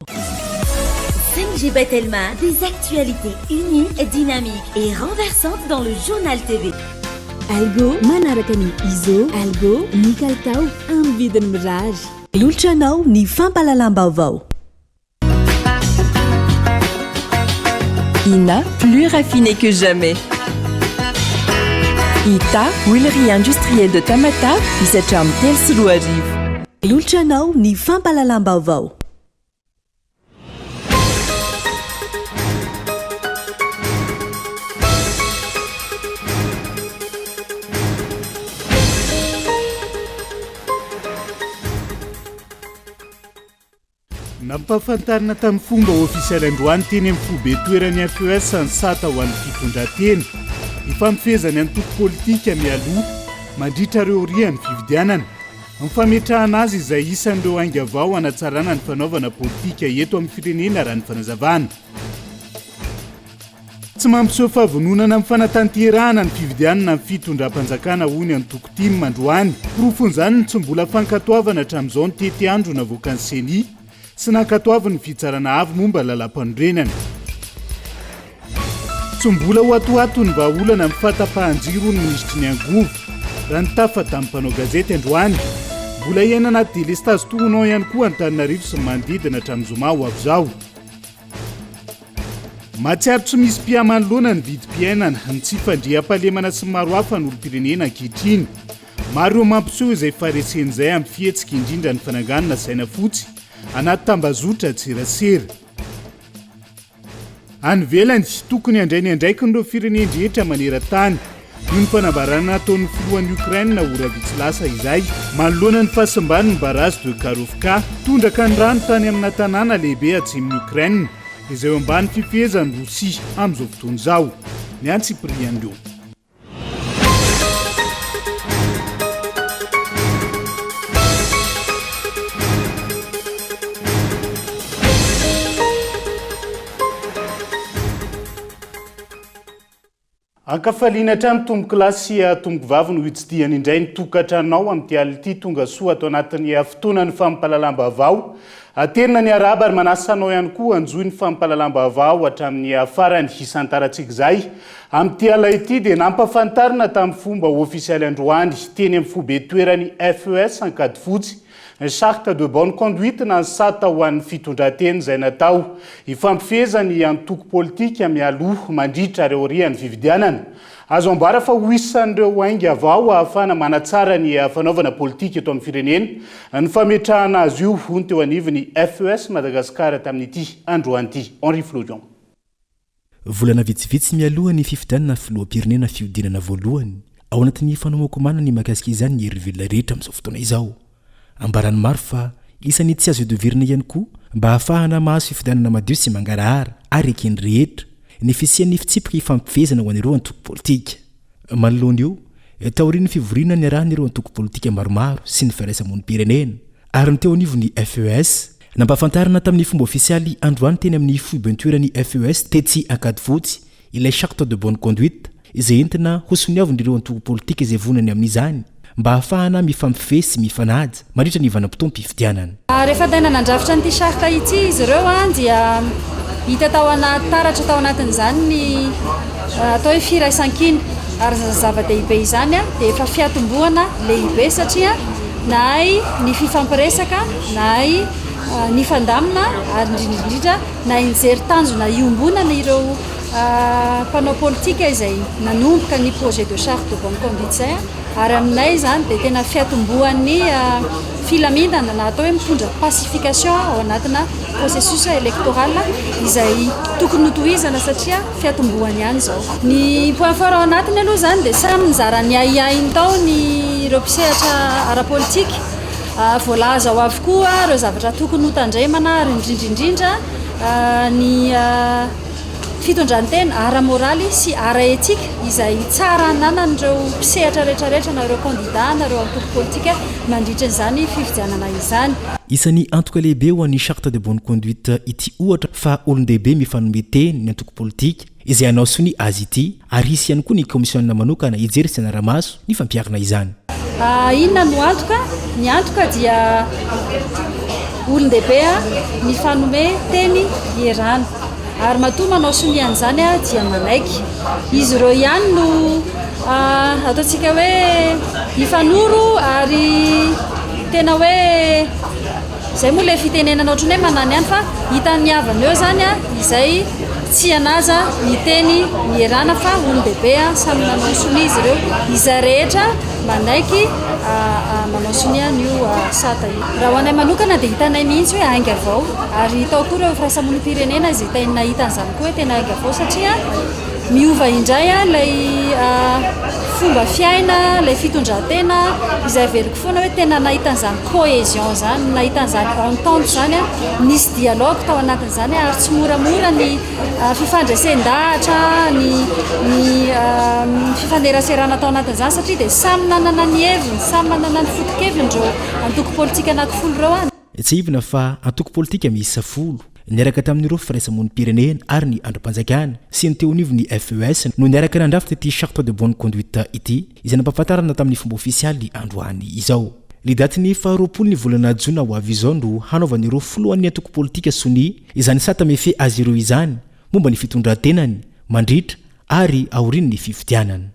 5G by Telma, des actualités uniques, dynamiques et renversantes dans le Journal TV. Algo, manaraka ny ISO, Algo, ny kalitao amin'ny vidiny mirary. Atolotra anao ny fampahalalam-baovao. Ina, plus raffiné que jamais. Ita, huilerie industrielle de Tamatave, misy hatramin'ny 2003. Atolotra anao ny fampahalalam-baovao. Nampahafantarina tamin'ny fomba ofisialy androany teny amin'ny foibe toeran'ny FES ny sata ho an'ny fitondran-tena. Ifampifehezan'ny antoko politika mialoha, mandritra ary aorian'ny fifidianana. Ny fametrahana azy izay isan'ireo ainga vao hanatsarana ny fanaovana politika eto amin'ny firenena raha ny fanazavana. Tsy mampiseho fahavononana amin'ny fanatanterahana ny fifidianana ny fitondram-panjakana hoy ny antoko tim androany. Porofon'izany ny tsy mbola fankatoavana hatramin'izao ny tetiandro navoakan'ny Ceni sy nankatoavin'ny Fitsarana Avo momba ny lalàmpanorenana. Tsy mbola ho atoato ny vahaolana amin'ny fahatapahan-jiro hoy ny minisitry ny angovo raha nitafa tamin'ny mpanao gazety androany. Mbola hiaina anaty delestazy tournant ihany koa Antananarivo sy ny manodidina hatramin'ny zoma ho avy izao. Mahatsiaro tsy misy mpiahy manoloana ny vidim-piainana, ny tsy fandriampahalemana sy ny maro hafa ny olom-pirenena ankehitriny. Maro ireo mampiseho izay fahareseny izay amin'ny fihetsika indrindra ny fananganana saina fotsy anaty tambazotra tserasera. Any ivelany, tokony handray ny andraikiny ireo firenen-drehetra maneran-tany. Io ny fanambarana nataon'ny filohan'i Ukraine ora vitsy lasa izay, manoloana ny fahasimban'ny barrage de Kakhovka. Tondraka ny rano tany amina tanàna lehibe atsimon'i Ukraine, izay eo ambany fifehezan'i Rosia amin'izao fotoana izao. Ny antsipirian'ireo. Ankafaliana hatrany tompokolahy sy tompokovavy no hitsidihana indray ny tokantranonao amin'ity alina ity. Tonga soa ato anatin'ny fotoanan'ny fampahalalam-baovao. Aterina ny arahaba ary manasa anao ihany koa hanjohy ny fampahalalam-baovao hatramin'ny farany. Hisantarantsika izay amin'ity alina ity dia nampafantarina tamin'ny fomba ofisialy androany teny amin'ny foibe toeran'ny FES Ankadifotsy Ny charte de bonne conduite na ny sata ho an'ny fitondran-tena izay natao hifampifehezan'ny antoko politika mialoha, mandritra ary aorian'ny fifidianana. Azo ambara fa ho isan'ireo ainga vao ahafahana manatsara ny fanaovana politika eto amin'ny firenena ny fametrahana azy io, hoy ny teo anivon'ny FES Madagascar tamin'ity androany ity. Henri Florian. Volana vitsivitsy mialoha ny fifidianana filoham-pirenena fihodinana voalohany, ao anatin'ny fanomakomanana ny mahakasika izany ny herivelona rehetra amin'izao fotoana izao. Ambaran'ny maro fa isan'ny tsy azo idovirana ihany koa mba hahafahana mahazo fifidianana madio sy mangarahara ary eken'ny rehetra ny fisian'ny fitsipika ifampifehezana ho an'ireo antoko politika. Manoloana io, taorian'ny fivoriana niarahan'ireo antoko politika maromaro sy ny firaisamonim-pirenena ary ny teo anivon'ny FES, nampahafantarina tamin'ny fomba ofisialy androany teny amin'ny foiben-toeran'ny FES tetsy Ankadifotsy ilay Charte de bonne conduite izay entina hosoniavin'ireo antoko politika izay vonona ny amin'izany mba hahafahana mifampifehy sy mifanaja mandritra ny vanim-potoam-pifidianana. Rehefa tena nandrafitra an'ity charte ity izy ireo dia hita tao anaty taratra tao anatin'izany ny atao hoe firaisankina ary izany zava-dehibe izany dia efa fiatombohana lehibe satria nahay ny fifampiresaka, nahay nifandamina ary indrindra indrindra nahay nijery tanjona iombonana ireo mpanao politika izay nanomboka ny projet de charte de bonne conduite izay ary aminay izany dia tena fiatombohan'ny filaminana na atao hoe mitondra pacification ao anatina processus électoral izay tokony hotohizana satria fiatombohany ihany izao. Ny point fort ao anatiny aloha izany dia samy nizara ny ahiahiny tao ny ireo mpisehatra ara-politika, voalaza ao avokoa ireo zavatra tokony hotandremana ary indrindra indrindra ny Fitondran-tena ara-moraly sy ara-etika izay tsara ananan'ireo mpisehatra rehetrarehetra na ireo kandida na ireo antoko politika mandritra izany fifidianana izany. Isan'ny antoka lehibe ho an'ny charte de bonne conduite ity ohatra fa olon-dehibe mifanome teny ny antoko politika izay hanao sonia azy ity ary hisy ihany koa ny kaomisiona manokana hijery sy hanara-maso ny fampiharana izany. Inona no antoka? Ny antoka dia. Olon-dehibe mifanome teny ierana. Ary matoa manao sonia an'izany dia manaiky. Izy ireo ihany no ataontsika hoe hifanoro ary tena hoe izay moa ilay fitenenana ohatran'ny hoe manany ihany fa hitan'ny havana eo izany izay tsy hanaja ny teny nierana fa olon-dehibe samy nanao sonia izy ireo. Izay rehetra manaiky manao sonia an'io sata io. Raha ho anay manokana dia hitanay mihitsy hoe ainga vao ary tao koa ireo firaisamonim-pirenena izay tena nahita an'izany koa hoe tena ainga vao satria miova indray ilay fomba fiaina, ilay fitondran-tena izay averiko foana hoe tena nahita an'izany cohésion izany, nahita an'izany entente izany, nisy dialogue tao anatin'izany ary tsy moramora ny Fifandresen-dahatra ny ny fifaneraserana tao anatin'izany satria dia samy nanana ny heviny, samy manana ny foto-keviny ireo antoko politika anankifolo ireo. Tsiahivina fa antoko politika miisa folo, niaraka tamin'ireo firaisamonim-pirenena ary ny andrim-panjakana sy ny teo anivon'ny FES no niaraka nandrafitra ity Charte de bonne conduite ity, izay nampahafantarana tamin'ny fomba ofisialy androany izao. Ny datin'ny faharoapolo ny volana jona ho avy izao no hanaovan'ireo filohan'ny antoko politika sonia izany sata mifehy azy ireo izany momba ny fitondran-tenany mandritra ary aorian'ny fifidianana.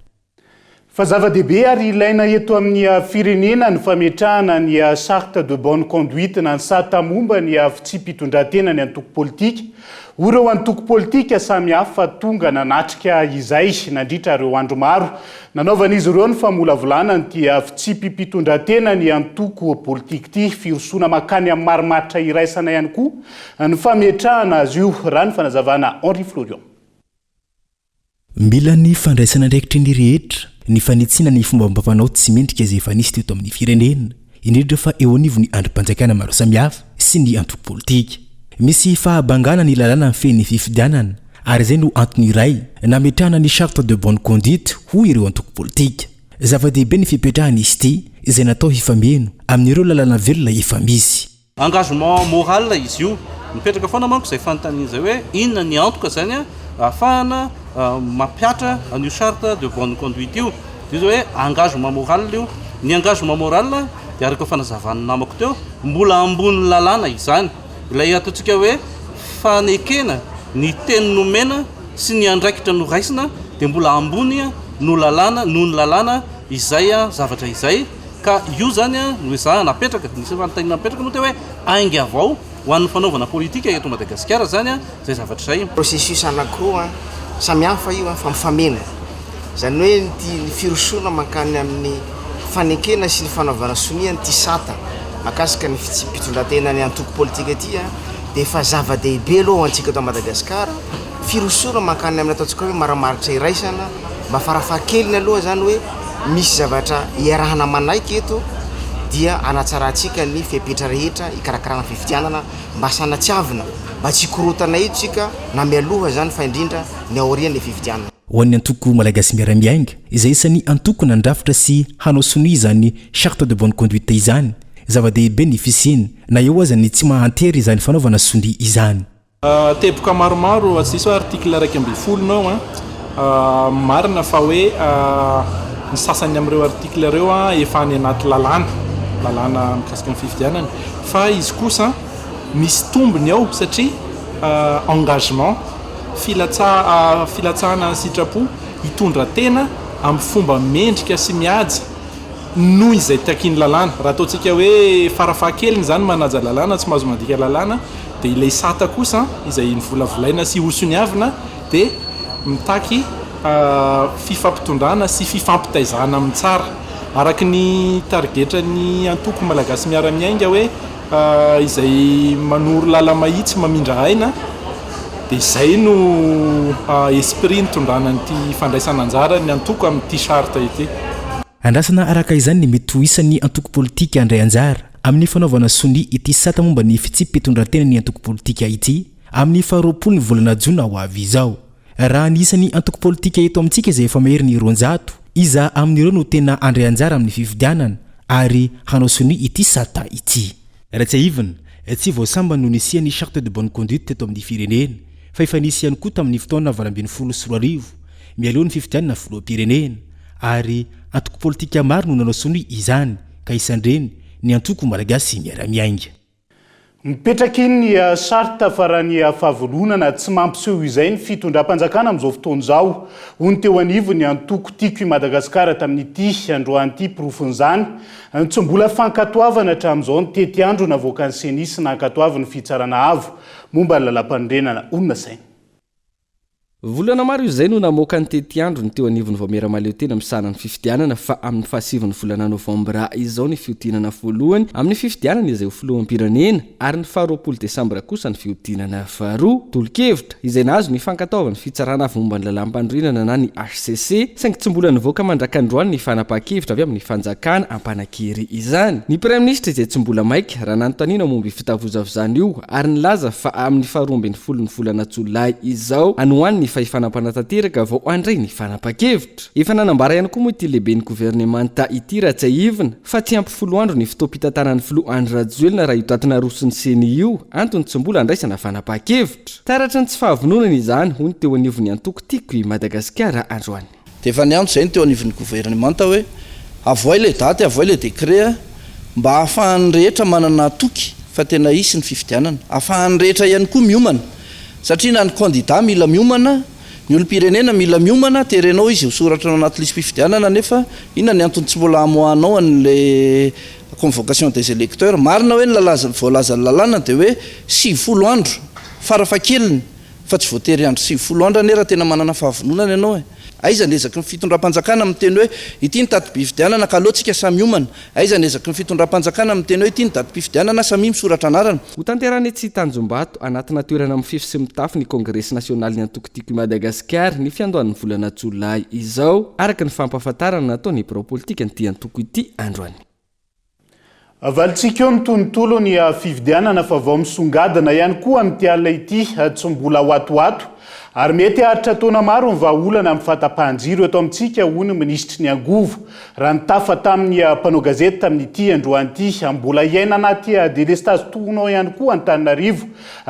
Fa zava-dehibe ary ilaina eto amin'ny firenena ny fametrahana ny charte de bonne conduite na ny sata momba ny fitsipi-pitondran-tenan'ny antoko politika Hoy ireo antoko politika samihafa tonga nanatrika izay nandritra ireo andro maro nanaovan'izy ireo ny famolavolana an'ity fitsipi-pitondran-tena ny antoko politika ity. Firosoana mankany amin'ny marimaritra iraisana ihany koa ny fametrahana azy io, raha ny fanazavana Henri Florian. Mila ny fandraisana andraikitry ny rehetra ny fanitsiana ny fombam-pampanao tsy mendrika izay efa nisy teto amin'ny firenena, indrindra fa eo anivon'ny andrim-panjakana maro samihafa sy ny antoko politika. Misy fahabangana ny lalàna mifehy ny fifidianana ary izay no antony iray nametrahana ny charte de bonne conduite hoy ireo antoko politika. Zava-dehibe ny fipetrahan'izy ity izay natao hifameno amin'ireo lalàna velona efa misy. Engagement moral izy io. Mipetraka foana manko izay fanontaniana izay hoe inona ny antoka izany ahafahana mampihatra an'io charte de bonne conduite io. Dia izy hoe engagement moral io. Ny engagement moral dia araka ny fanazavan'ny namako teo, mbola ambonin'ny lalàna izany. Ilay ataontsika hoe fanekena ny teny nomena sy ny andraikitra noraisina dia mbola ambony no lalàna noho ny lalàna izay zavatra izay. Ka io izany no ezahana apetraka, nisy fanontaniana napetraka moa teo hoe ainga vao ho an'ny fanaovana politika eto Madagasikara izany izay zavatra izay. Processus anankiroa samy hafa io fa mifameno. Izany hoe ity ny firosoana mankany amin'ny fanekena sy ny fanaovana sonia an'ity sata mahakasika ny fitsipi-pitondrantenan'ny antoko politika ity dia efa zava-dehibe aloha ho antsika eto Madagasikara, firosoana mankany amin'ny ataontsika hoe marimaritra iraisana, mba farafahakeliny aloha izany hoe misy zavatra iarahana manaiky eto dia hanatsarantsika ny fepetra rehetra hikarakarana fifidianana mba sanatsiavina mba tsy hikorontana eto isika na mialoha izany fa indrindra ny aorian'ilay fifidianana. Ho an'ny antoko Malagasy Miara-Miainga, izay isan'ny antoko nandrafitra sy hanao sonia izany Charte de bonne conduite izany, zava-dehibe ny fisiany na eo aza ny tsy maha antery izany fanaovana sonia izany. Teboka maromaro, tsy diso aho article 11 no eo an, marina fa hoe ny sasany amin'ireo article ireo efa any anaty lalàna, lalàna mikasika ny fifidianana, fa izy kosa misy tombony ao satria engagement, filatsaha, filatsahana an-sitrapo hitondra tena amin'ny fomba mendrika sy mihaja. noho izay takian'ny lalàna. Raha ataontsika hoe farafahakeliny izany manaja lalàna, tsy mahazo mandika lalàna, dia ilay sata kosa izay novolavolaina sy hosoniavina dia mitaky fifampitondrana sy fifampitaizana amin'ny tsara. Araka ny tarigetran'ny antoko Malagasy Miara-Miainga hoe izay manoro lala-mahitsy mamindra aina, dia izay no esprit nitondrana an'ity fandraisana anjara ny antoko amin'ity charte ity. Andrasana araka izany ny mety ho isan'ny antoko politika handray anjara amin'ny fanaovana sonia ity sata momba ny fitsipi-pitondran-tenan'ny antoko politika ity amin'ny faharoapolo ny volana jona ho avy izao. Raha ny isan'ny antoko politika eto amintsika izay efa mahery ny 200, iza amin'ireo no tena handray anjara amin'ny fifidianana ary hanao sonia ity sata ity? Raha tsiahivina, tsy vao sambany no nisian'ny charte de bonne conduite teto amin'ny firenena, fa efa nisy ihany koa tamin'ny fotoana 2018, mialoha ny fifidianana filoham-pirenena, ary antoko politika maro no nanao sonia izany, ka isan'ireny ny antoko Malagasy Miara-Miainga. Mipetraka iny ny charte fa raha ny fahavononana tsy mampiseho izay ny fitondram-panjakana amin'izao fotoana izao, hoy ny teo anivon'ny antoko Tiako i Madagasikara tamin'ity androany ity. Porofon'izany, tsy mbola fankatoavana hatramin'izao ny tetiandro navoakan'ny Ceni sy nankatoavin'ny Fitsarana Avo momba ny Lalàmpanorenana. Olona saina. Volana maro izay no namoaka ny tetiandrony teo anivon'ny Vaomiera Mahaleotena misahana ny fifidianana fa amin'ny fahasivin'ny volana novambra izao ny fihodinana voalohany amin'ny fifidianana izay ho filoham-pirenena ary ny faharoapolo desambra kosa ny fihodinana faharoa. Tolo-kevitra izay nahazo ny fankatoavan'ny Fitsarana Avo momba ny Lalàm-panorenana na ny hcc saingy tsy mbola nivoaka mandrak'androany ny fanapahan-kevitra avy amin'ny fanjakana hampanan-kery izany. Ny Praiminisitra izay tsy mbola maika raha nanontaniana momba io fitavozavozana io ary nilaza fa amin'ny faharoa ambin'ny folon'ny volana jolay izao any ho any ny fahefana mpanatanteraka vao handray ny fanapan-kevitra. Efa nanambara ihany koa moa ity lehiben'ny governemanta ity raha tsiahivina fa tsy ampy folo andro ny fotoam-pitantanan'ny filoha Andry Rajoelina raha io daty naroson'ny Ceni io, antony tsy mbola handraisana fanapahan-kevitra. Taratry ny tsy fahavononana izany, hoy ny teo anivon'ny antoko Tiako i Madagasikara androany. Dia efa niantso izay ny teo anivon'ny governemanta hoe avoay ilay daty, avoay ilay décret mba hahafahan'ny rehetra manana toky fa tena hisy ny fifidianana. Hahafahan'ny rehetra ihany koa miomana satria na ny kandida mila miomana, ny olom-pirenena mila miomana, terenao izy ho soratra ao anaty lisi-pifidianana nefa inona ny antony tsy mbola hamoahanao an'ilay convocation des électeurs. Marina hoe ny lalaza voalazan'ny lalàna dia hoe 90 andro farafahakeliny Fa tsy voatery hiandry 90 andro anie raha tena manana fahavononana ianao e! Aiza ny ezaky ny fitondram-panjakana miteny hoe ity ny datim-pifidianana ka aleo tsika samy hiomana? Aiza ny ezaky ny fitondram-panjakana miteny hoe ity ny datim-pifidianana samia misoratra anarana? Hotanterahina etsy Tanjombato, anatina toerana mifefy sy mitafo ny Kongresy nasionalin'ny antoko Tiako i Madagasikara ny fiandohan'ny volana jolay izao, araka ny fampahafantarana nataon'ny birao politikan'ity antoko ity androany. Avalintsika eo ny tontolo ny fividianana fa vao misongadina ihany koa amin'ity alina ity tsy mbola ho ato ho ato ary mety haharitra taona maro ny vahaolana amin'ny fahatapahan-jiro eto amintsika hoy ny minisitry ny angovo raha nitafa tamin'ny mpanao gazety tamin'ity androany ity. Mbola hiaina anaty delestazy tournant ihany koa Antananarivo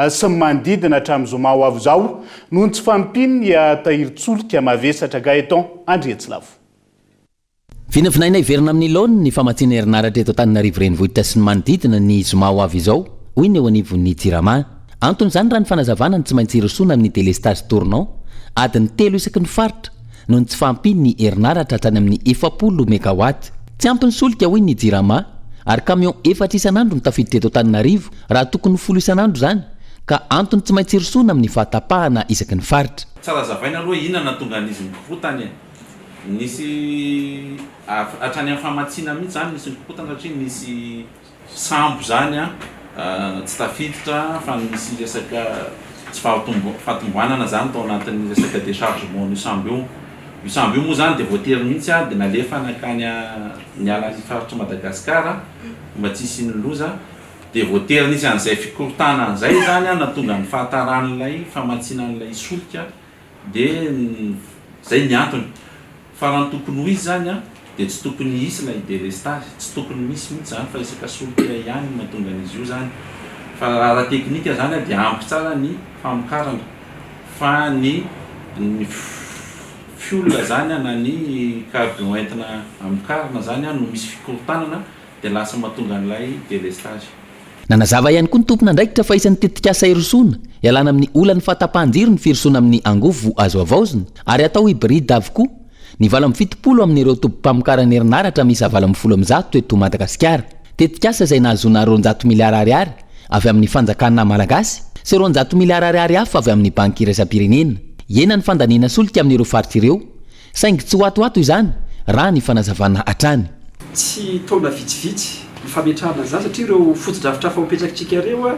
sy ny manodidina hatramin'ny zoma ho avy izao noho ny tsy fahampian'ny tahirin-tsolika mavesatra. Gaëtan Andriantsilavo. Vinavinaina hiverina amin'ny laoniny ny famatsiana herinaratra eto Antananarivo Renivohitra sy ny manodidina ny zoma ho avy izao, hoy ny eo anivon'ny Jirama. Anton'izany raha ny fanazavana ny tsy maintsy hirosoana amin'ny délestage tournant, adiny telo isaky ny faritra, noho ny tsy fahampian'ny herinaratra hatrany amin'ny 40 megawatt. Tsy ampy ny solika, hoy ny Jirama, ary camion efatra isan'andro no tafiditra eto Antananarivo raha tokony ho folo isan'andro izany, ka antony tsy maintsy hirosoana amin'ny fahatapahana isaky ny faritra. Tsara hazavaina aloha inona nahatonga an'izy nikorontana e! Nisy hatrany amin'ny famatsiana mihitsy izany nisy nikorontana satria nisy sambo izany tsy tafiditra fa nisy resaka tsy fahatombanana izany tao anatin'ny resaka déchargement an'io sambo io. Io sambo io moa izany dia voatery mihitsy dia nalefa nankany niala ny faritr'i Madagasikara mba tsy hisian'ny loza. Dia voatery nisy an'izay fikorontanana izay izany nahatonga ny fahataran'ilay famatsiana an'ilay solika Dia zay ny antony. Fa raha ny tokony ho izy zany an, dia tsy tokony hisy ilay delestage, tsy tokony misy mihitsy zany fa resaka solika ihany no mahatonga an'izy io zany. Fa raha ara-teknika zany an, dia ampy tsara ny famokarana fa ny ny fioul zany an na ny carburant entina amokarana zany an no misy fikorontanana dia lasa mahatonga an'ilay delestage. Nanazava ihany koa ny tompon'andraikitra fa isan'ny tetikasa hirosoana hialana amin'ny olan'ny fahatapahan-jiro ny firosoana amin'ny angovo azo havaozina ary hatao hybride avokoa ny 78 amin'ireo tobim-pamokarana herinaratra miisa 118 eto Madagasikara. Tetikasa izay nahazoana 200 miliara ariary avy amin'ny fanjakana malagasy sy 200 miliara ariary hafa avy amin'ny banky iraisam-pirenena. Hihena ny fandaniana solika amin'ireo faritra ireo Saingy tsy ho ato ato izany, raha ny fanazavana hatrany. Tsy taona vitsivitsy ny fametrahana an'izany satria ireo fotodrafitrasa ho apetrakitsika ireo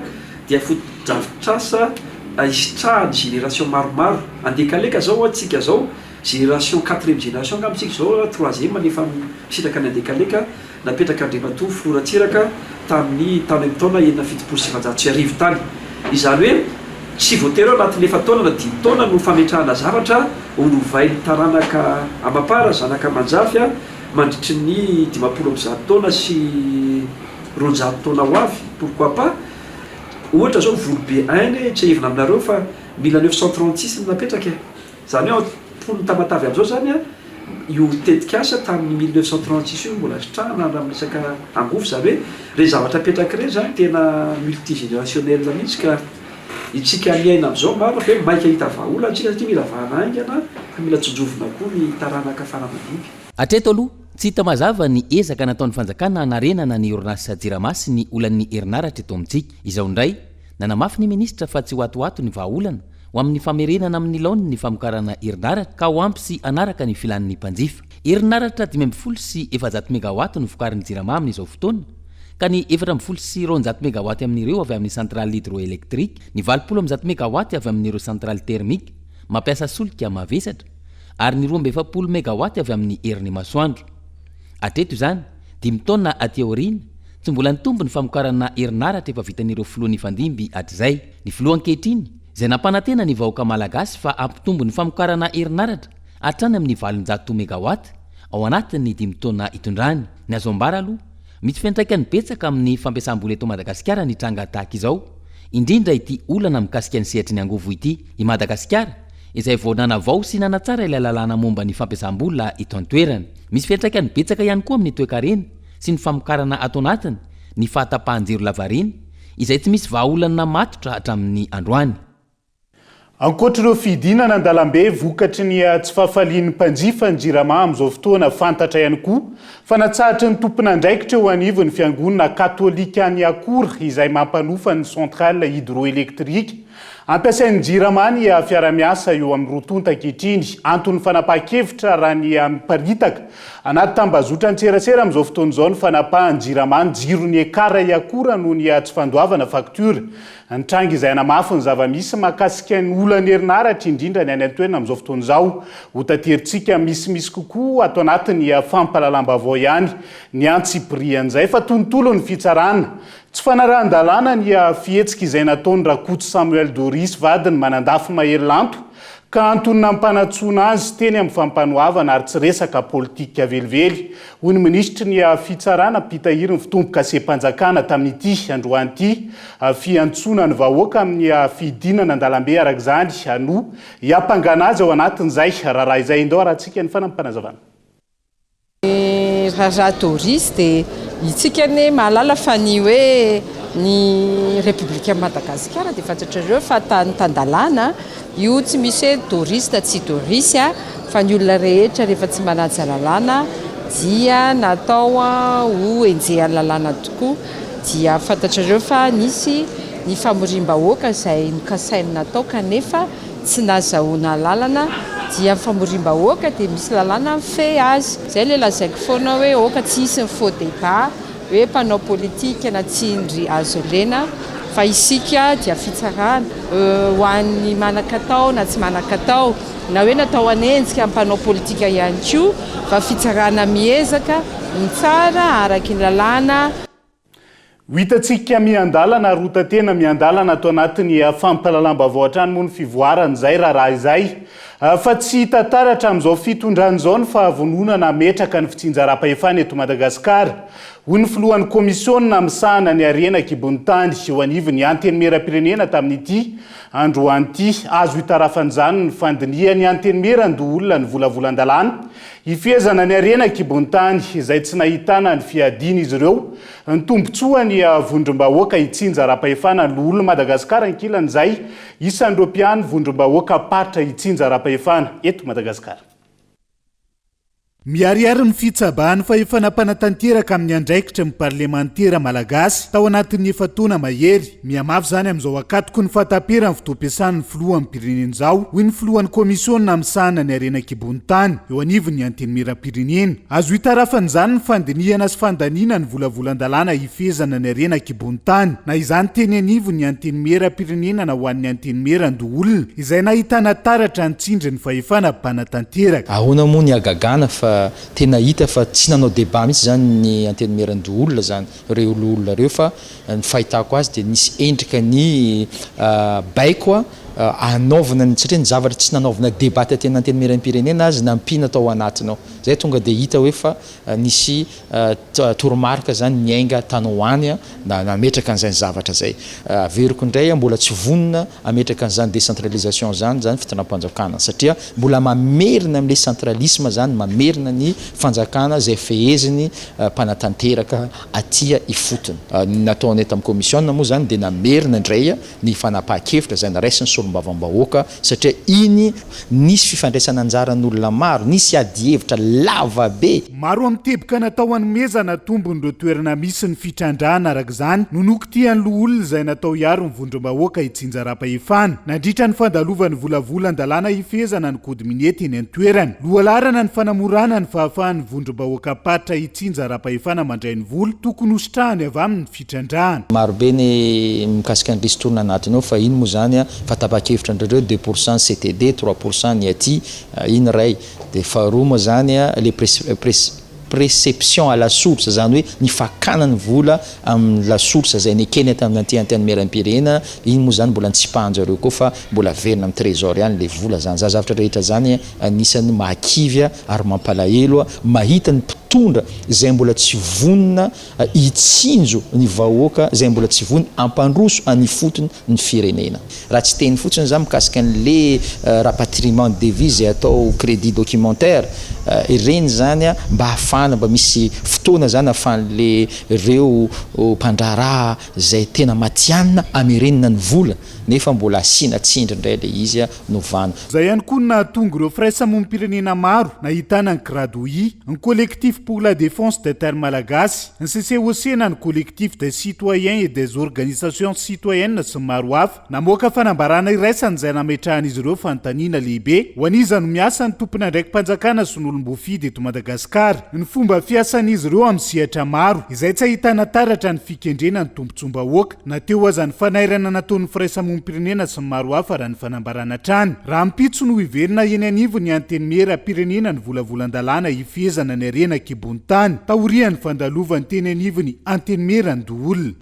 dia fotodrafitrasa hisitrahan'ny génération maromaro. Andekaleka zao tsika zao, génération quatrième génération angamba tsika zao, troisième ny efa misitraka ny Andekaleka. Napetrak'Andriamatoa Filoha Ratsiraka tamin'ny tany amin'ny taona 1976 tany. Izany hoe tsy voatery hoe anatin'ny efa-taona na dimy taona no fametrahana zavatra ho lovain'ny taranaka amam-para, zanaka aman-jafy mandritry ny 150 taona sy 200 taona ho avy, pourquoi pas? Ohatra izao Volobe un tsiahivina aminareo fa mille neuf cent trente six no napetraka e! Izany hoe mponin'i Tamatave amin'izao izany an! io tetikasa tamin'ny 1936 io mbola sitrahana raha amin'ny resaka angovo, izany hoe ireny zavatra apetraka ireny izany tena multigénérationnel mihitsy ka itsika miaina amin'izao marina fa hoe maika hahita vahaolana isika satria mila vahana haingana fa mila tsinjovina koa ny taranaka fara-mandimby. Hatreto aloha, tsy hita mazava ny ezaka nataon'ny fanjakana hanarenana ny orinasa Jirama sy ny olan'ny herinaratra eto amintsika. Izao indray, nanamafy ny minisitra fa tsy ho atoato ny vahaolana ho amin'ny famerenana amin'ny laoniny ny famokarana herinaratra ka ho ampy sy hanaraka ny filan'ny mpanjifa. Herinaratra 415 megawatt no vokarin'ny Jirama amin'izao fotoana, ka ny 214 megawatt amin'ireo avy amin'ny centrale hydroélectrique, ny 180 megawatt avy amin'ireo centrale thermique mampiasa solika mavesatra, ary ny 42 megawatt avy amin'ny herin'ny masoandro. Hatreto izany, dimy taona aty aoriana, tsy mbola nitombo ny famokarana herinaratra efa vitan'ireo filoha nifandimby hatrizay. Ny filoha ankehitriny, izay nampanantena ny vahoaka malagasy fa hampitombo ny famokarana herinaratra hatrany amin'ny 800 megawatt ao anatin'ny dimy taona hitondrany. Ny azo ambara aloha, misy fiantraikany betsaka amin'ny fampiasam-bola eto Madagasikara ny tranga tahaka izao, indrindra ity olana mikasika ny sehatry ny angovo ity. I Madagasikara, izay vao nanavao sy nanatsara ilay lalàna momba ny fampiasam-bola eto an-toerana. Misy fiantraikany betsaka ihany koa amin'ny toekarena sy ny famokarana ato anatiny ny fahatapahan-jiro lavareny, izay tsy misy vahaolana matotra hatramin'ny androany. Ankoatr'ireo fidinana an-dalambe vokatry ny tsy fahafalian'ny mpanjifa ny Jirama amin'izao fotoana, fantatra ihany koa fa natsahatry ny tompon'andraikitra eo anivon'ny fiangonana katolika any Akora izay mampanofa ny centrale hydroélectrique ampiasain'ny Jirama ny fiara-miasa eo amin'ny roa tonta ankehitriny. Anton'ny fanapahan-kevitra raha ny miparitaka anaty tambazotran-tserasera amin'izao fotoana izao ny fanapahan'ny Jirama ny jiron'ny Ekar Iakora noho ny tsy fandoavana faktiora. Ny tranga izay hanamafy ny zava-misy mahakasika ny olan'ny herinaratra, indrindra ny any an-toerana amin'izao fotoana izao. Ho taterintsika misimisy kokoa ato anatin'ny fampahalalam-baovao ihany ny antsipirian'izay. Fa tontolon'ny fitsarana. Tsy fanarahan-dalàna ny fihetsika izay nataon'i Rakoto Samuel Doris vadiny Manandafy Mahery Lanto ka antony nampanantsoina azy teny amin'ny fampanoavana ary tsy resaka politika velively, hoy ny minisitry ny Fitsarana mpitahiry ny fitombokasem-panjakana tamin'ity androany ity. Fiantsoana ny vahoaka amin'ny fidinana an-dalambe araka izany no hiampangana azy ao anatin'izay raharaha izay. Indao arahantsika ny fanampim-panazavana. Ny raharaha Doris dia itsika anie mahalala fa ny hoe ny Repoblikan'i Madagasikara dia fantatrareo fa tany tan-dalàna, io tsy misy hoe Doris na tsy Doris fa ny olona rehetra rehefa tsy manaja lalàna dia natao ho enjehan'ny lalàna tokoa, dia fantatrareo fa nisy ny famoriam-bahoaka izay nokasainy natao kanefa tsy nazahoana alalana dia ny famoriam-bahoaka dia misy lalàna mifehy azy. Izay ilay lazaiko foana hoe aoka tsy hisy ny faux débat hoe mpanao politika na tsindry azo lena fa isika dia fitsarana ho an'ny manan-katao na tsy manan-katao na hoe natao hanenjika ny mpanao politika ihany koa fa fitsarana miezaka mitsara araky ny lalàna. Ho hitantsika miandalana ary ho tantena miandalana ato anatin'ny fampahalalam-baovao hatrany moa ny fivoaran'izay raharaha izay fa tsy hita taratra amin'izao fitondrana izao ny fahavononana hametraka ny fitsinjaram-pahefana eto Madagasikara, hoy ny filohan'ny kaomisiona misahana ny harena an-kibon'ny tany eo anivon'ny Antenimierampirenena tamin'ity androany ity. Azo itarafan'izany ny fandinihan'ny Antenimierandoholona ny volavolan-dalàna Hifehezana ny harena an-kibon'ny tany izay tsy nahitana ny fiadian'izy ireo ny tombontsoan'ny vondrom-bahoaka hitsinjaram-pahefana ny loholon'i Madagasikara ankilan'izay isan'ireo mpiany vondrom-bahoakam-paritra hitsinjaram-pahefana eto Madagasikara. Miharihary ny fitsabahan'ny fahefana mpanatanteraka amin'ny andraikitry ny parlemantera malagasy tao anatin'ny efa-taona mahery. Mihamafy izany amin'izao ankatoky ny fahataperan'ny fotoam-piasan'ny filoham-pirenena izao, hoy ny filohan'ny kaomisiona misahana ny harena an-kibon'ny tany, eo anivon'ny Antenimierampirenena. Azo itarafana izany ny fandinihana sy fandaniana ny volavolan-dalàna hifehezana ny harena an-kibon'ny tany, na izany teny anivon'ny Antenimierampirenena na ho an'ny Antenimierandoholona, izay nahitana taratra ny tsindrin'ny fahefana mpanatanteraka. Ahoana moa ny hagagana fa tena hita fa tsy nanao débat mihitsy izany ny Antenimierandoholona izany ireo loholona ireo fa Ny fahitako azy dia nisy endrika ny baiko. hanaovana ny, satria ny zavatra tsy nanaovana débat taty an'Antenimierampirenena aza nampiana tao anatiny ao. Zay tonga dia hita hoe fa nisy toromarika zany niainga tany ho any nametraka an'izany zavatra zay. Averiko indray, mbola tsy vonona hametraka an'izany décentralisation zany zany fitondram-panjakana satria mbola mamerina amin'ilay centralisme zany, mamerina ny fanjakana zay feheziny mpanatanteraka aty ifotony. Ny nataonay tamin'ny commission moa zany dia namerina indray ny fanapahan-kevitra izay noraisin'ny solombavambahoaka satria iny nisy fifandraisana anjaran'olona maro, nisy adihevitra lava be. Maro amin'ny teboka natao hanomezana tombony ireo toerana misy ny fitrandrahana araka izany no nokitihan'ny loholona izay natao hiaro ny vondrom-bahoaka hitsinjaram-pahefana nandritra ny fandalovan'ny volavolan-dalàna hifehezana ny code minier teny an-toerana. Lohalaharana ny fanamorana ny fahafahan'ny vondrom-bahoakam-paritra hitsinjaram-pahefana mandray ny vola tokony hositrahany avy amin'ny fitrandrahana. Maro be ny mikasika ny ristourne anatiny ao fa iny moa zany fa tapa-kevitra ndreo reo 2% ny CTD, 3% ny aty, iny iray. Dia faharoa moa zany le préception à la source zany hoe ny fakana ny vola amin'ny la source zay nekena tamin'ny aty antenimierampirenena, iny moa zany mbola nitsipahan-jareo koa fa mbola averina amin'ny trésor ihany le vola zany. Zany zavatra rehetra zany anisan'ny mahakivy ary mampalahelo mahita ny mpitondra zay mbola tsy vonona hitsinjo ny vahoaka izay mbola tsy vonona hampandroso any ifotony ny firenena. Raha tsy teny fotsiny za mikasika an'le rapatriement de devise izay atao crédit documentaire ireny zany mba hahafahana mba misy fotoana zany ahafahan'le reo mpandraharaha izay tena matihanina hamerenina ny vola nefa mbola asiana tsindry indray le izy novana. Izay ihany koa no nahatonga ireo firaisamonim-pirenena maro nahitana ny Gradoui, ny Collectif pour la défense des terres malagasy, ny CCOC na ny Collectif des citoyens et des organisations citoyennes sy ny maro hafa, namoaka fanambarana iraisana izay nametrahan'izy ireo fanontaniana lehibe ho an'iza no miasa ny tompon'andraiki-panjakana sy ny olom-boafidy eto Madagasikara, ny fomba fiasan'izy ireo amin'ny sehatra maro izay tsy ahitana taratra ny fikendrena ny tombontsoam-bahoaka. Na teo aza ny fanairana nataon'ny firaisamonim-pirenena sy ny maro hafa raha ny fanambarana hatrany. Rahampitso no hiverina eny anivon'ny Antenimieram-pirenena ny volavolan-dalàna hifehezana ny harena an-kibon'ny tany, taorian'ny fandalovany teny anivon'ny Antenimierandoholona.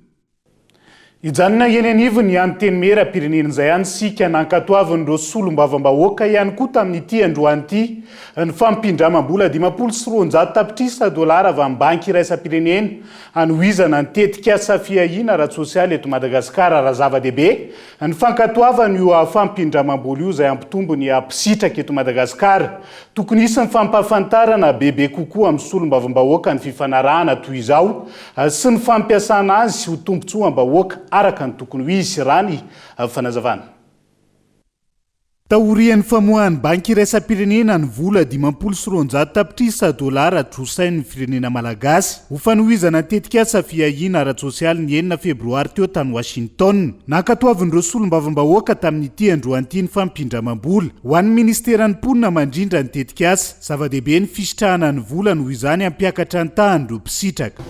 Hijanona eny anivon'ny Antenimieram-pirenena izay ihany isika nankatoavin'ireo solombavambahoaka ihany koa tamin'ity androany ity ny fampindramam-bola 250 tapitrisa dolara avy amin'ny Banky iraisam-pirenena Hanohizana ny tetikasa fiahiana ara-tsosialy eto Madagasikara raha zava-dehibe ny fankatoavana io fampindramam-bola io izay hampitombo ny mpisitraka eto Madagasikara. Tokony hisy ny fampahafantarana bebe kokoa amin'ny solombavambahoaka ny fifanarahana toy izao sy ny fampiasana azy ho tombontsoam-bahoaka araka ny tokony ho izy, raha ny fanazavana. Taorian'ny famoahan'ny Banky Iraisam-pirenena ny vola 250 tapitrisa dolara trosain'ny firenena malagasy ho fanohizana ny tetikasa fiahiana ara-tsosialy ny enina febroary teo tany Washington. Nankatoavin'ireo solombavambahoaka tamin'ity androany ity ny fampindramam-bola ho an'ny minisiteran'ny mponina mandrindra ny tetikasa. Zava-dehibe ny fisitrahana ny vola noho izany hampiakatra ny tahan'ireo mpisitraka.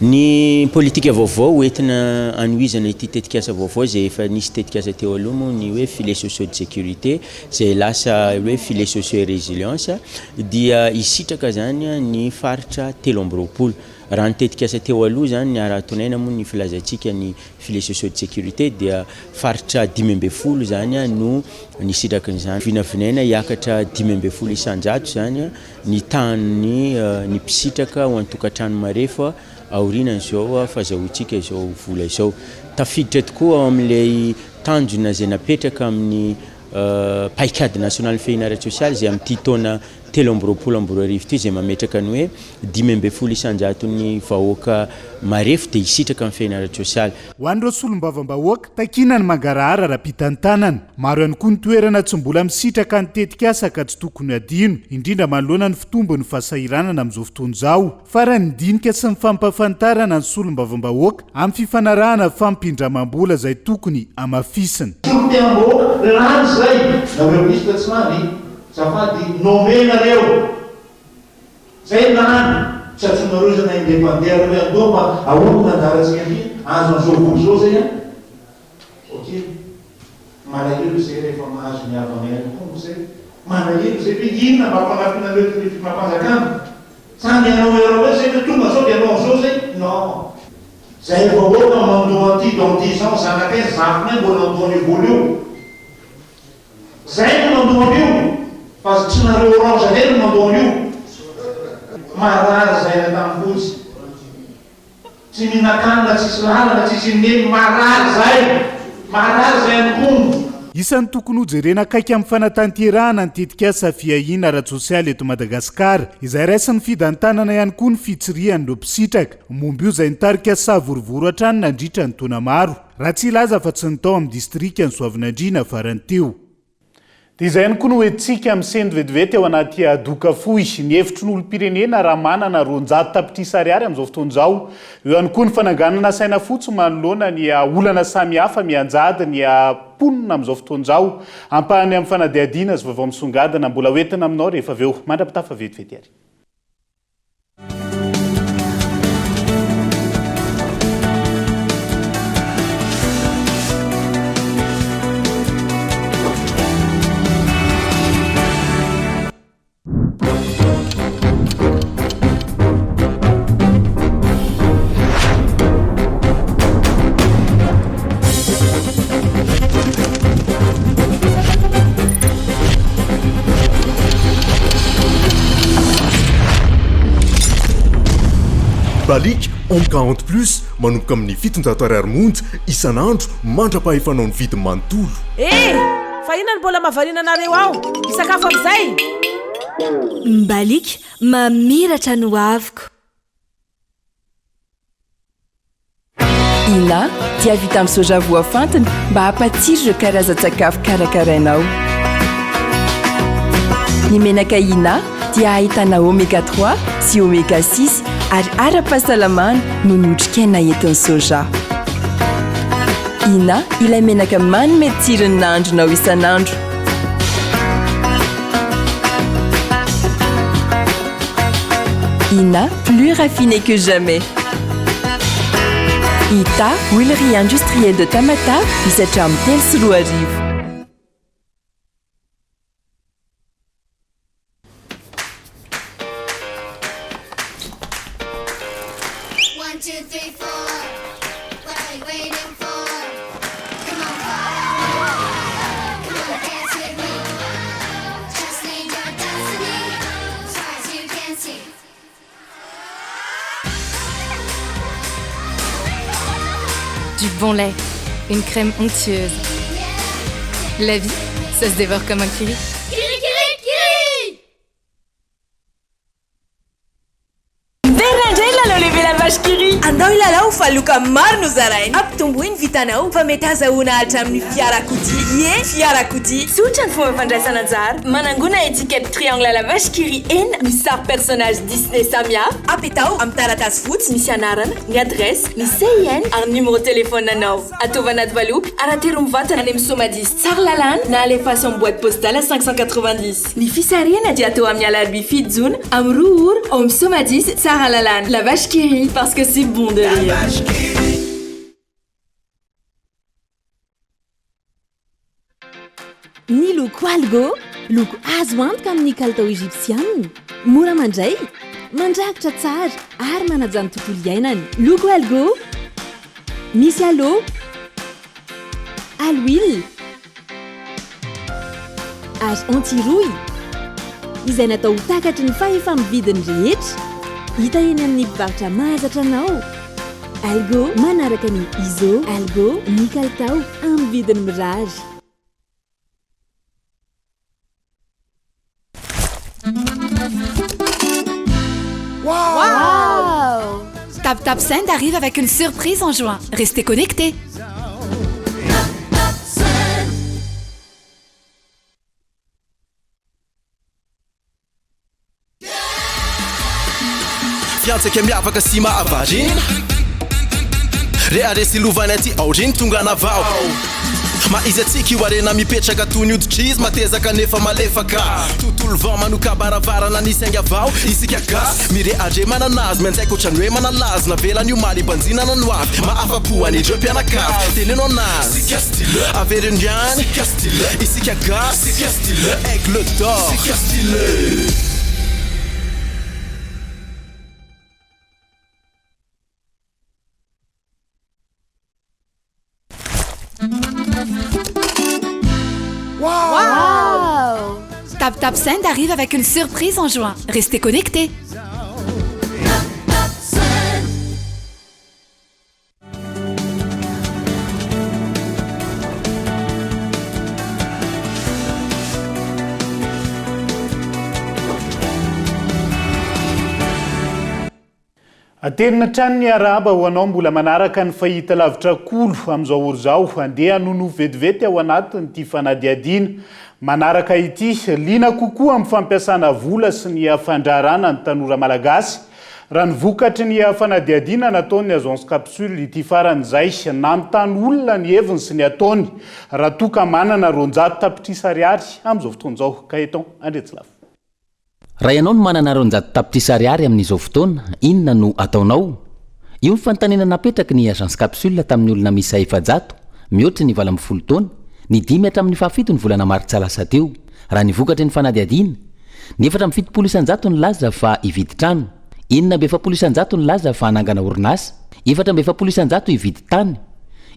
Ny politika vaovao ho entina hanohizana ity tetikasa vaovao izay efa nisy tetikasa teo aloha moa ny hoe filets sociaux de sécurité izay lasa hoe filets sociaux et résilience dia hisitraka izany ny faritra 23. Raha ny tetikasa teo aloha izany ny Arahatonaina moa ny filazantsika ny filets sociaux de sécurité dia faritra 15 izany no nisitraka an'izany. Vinavinaina hiakatra 15% izany ny tahan'ny ny mpisitraka ho an-tokantrano marefo aorianan'izao fazahoantsika izao vola izao. Tafiditra tokoa ao amin'ilay tanjona izay napetraka amin'ny paikady nasionalin'ny fiahiana ara-tsosialy izay amin'ity taona 2023 ity izay mametraka ny hoe 15 isan-jaton'ny vahoaka marefo dia hisitraka ny fiahiana ara-tsosialy. Ho an'ireo solombavambahoaka, takiana ny mangarahara ara-pitantanana. Maro ihany koa ny toerana tsy mbola misitraka ny tetikasa ka tsy tokony hadino, indrindra manoloana ny fitombon'ny fahasahiranana amin'izao fotoana izao. Farany, ny dinika sy ny fampahafantarana ny solombavambahoaka amin'ny fifanarahana fampindramam-bola izay tokony hamafisina. Solotenam-bahoaka lany izay, nareo ministre tsy lany, zafady nommé nareo. Zay lany, tsy antsoinareo izy na indray mpandeha reo hoe andoha fa ahoana ny anjarantsika aty, azo an'izao vola izao zay an! Ok, malahelo izay rehefa mahazo ny havanay any Congo zay, malahelo izay hoe inona mba fanampinareo eto ny fitondram-panjakana? Sa ny hanao erreur zay hoe tonga zao dia hanao an'izao zay? Non! Zay vahoaka mandoa an'ity dans dix ans zanakay zafinay mbola andoha an'io vola io. Zay no mandoa an'io fa tsy nareo orange irery no mandoa an'io. Marary zay any Antanifotsy. Tsy mihinan-kanina, tsisy lalana, tsisy inon'inona, marary zay! Marary zay any Kongo. Isan'ny tokony hojerena akaiky amin'ny fanatanterahana ny tetikasa fiahiana ara-tsosialy eto Madagasikara, izay raisin'ny fidantanana ihany koa ny fitsirihan'ireo mpisitraka. Momba io izay nitarika savorovoro hatrany nandritra ny taona maro, raha tsy hilaza afa-tsy ny tao amin'ny distrikan'i Soavinandriana farany teo. Dia izay ihany koa no hoentintsika misento vetivety ao anaty doka fohy. Ny hevitry ny olom-pirenena raha manana 200 tapitrisa ariary amin'izao fotoana izao. Eo ihany koa ny fananganana saina fotsy manoloana ny olana samihafa mianjady ny mponina amin'izao fotoana izao. Ampahany amin'ny fanadihadiana sy vaovao misongadina mbola hoentina aminao rehefa avy eo. Mandra-pitafa vetivety ary. Balic Home 40 plus manomboka amin'ny 700 ariary monja isan'andro mandra-pahefanao ny vidiny manontolo. Eh! Fa inona no mbola mahavariana anareo ao? Hisakafo amin'izay? Mbaliaka, mamiratra ny hoaviko. Ina dia vita amin'ny soja voafantina mba hampatsiro ireo karazan-tsakafo karakarainao. Ny menaka Ina dia ahitana oméga 3 sy oméga 6 ary ara-pahasalamana noho ny otrikaina entin'ny soja. Ina ilay menaka manome tsiro ny nahandronao isan'andro. Ina, plus raffiné que jamais. Ita, huilerie industrielle de Tamatave, misy hatramin'ny 2003. Du bon lait, une crème onctueuse. La vie, ça se dévore comme un kiri. Kiri, kiri, kiri! Miverina indray ny lalao lehibe La Vache qui rit. Andao hilalao fa loka maro no zaraina. Ampitomboy ny vitanao fa mety hazahoana hatramin'ny fiarakodia. Ie, fiarakodia. Tsotra ny fomba fandraisana anjara. Manangona étiquette triangle La Vache qui rit enina misy sary personnage Disney samihafa. Apetaho amin'ny taratasy fotsy misy anarana, ny adresse, ny CIN ary ny numéro téléphone anao. Ataovy anaty valopy ary atero mivantana any amin'ny Somadis Tsaralalàna na alefaso amin'ny boîte postale 590. Ny fisarihana dia atao amin'ny alarobia 7 jona amin'ny 2 ora ao amin'ny Somadis Tsaralalàna. La vache qui rit parce que c'est bon de rire. Ny loko Algo, loko azo antoka amin'ny kalitao Egyptiana, mora mandray, mandrakotra tsara ary manaja ny tontolo iainana. Loko Algo, misy aloe, aloe ary anti-rouille, izay natao ho takatry ny fahefa-mividin'ny rehetra. Hita eny amin'ny mpivarotra mahazatra anao. Algo, manaraka ny ISO, Algo, ny kalitao amin'ny vidiny mirary. Wow Tap Tap Send arrive avec une surprise en juin. Restez connectés. Fiantsika miavaka sy mahavariana Rehareha sy lovany aty aoriana tonga navao Maha izy antsika io harena mipetraka toy ny hoditra izy matezaka nefa malefaka Tontolo vao manoka-baravarana nisy ainga vao Isika gasy mirehareha manana azy mianjaika ohatran'ny hoe manalazy Navelany omaly hibanjinana ny hoavy Mahafa-po an'ireo mpianakavy Teneno anazy Avereno ihany Isika gasy Aigle d'or Wow! TapTapSend arrive avec une surprise en juin. Restez connectés. Aterina hatrany ny arahaba ho anao mbola manaraka ny fahita lavitra kolo amin'izao ora izao. Andeha hanonofy vetivety ao anatin'ity fanadihadiana manaraka ity. Liana kokoa amin'ny fampiasana vola sy ny fandraharana ny tanora malagasy. Raha ny vokatry ny fanadihadiana nataon'ny Agence Capsule ity farany izay, nanontany olona ny heviny sy ny ataony raha toa ka manana 200 tapitrisa ariary amin'izao fotoana izao. Gaëtan Andriatsilafo. Raha ianao no manana 200 tapitrisa ariary amin'izao fotoana, inona no ataonao? Io ny fanontaniana napetraky ny Agence Capsule tamin'ny olona miisa 400, mihoatry ny 18 taona, ny dimy hatramin'ny fahafito ny volana martsa lasa teo. Raha ny vokatry ny fanadihadiana, Ny 74% nilaza fa hividy trano. 46% nilaza fa hanangana orinasa. 44% hividy tany.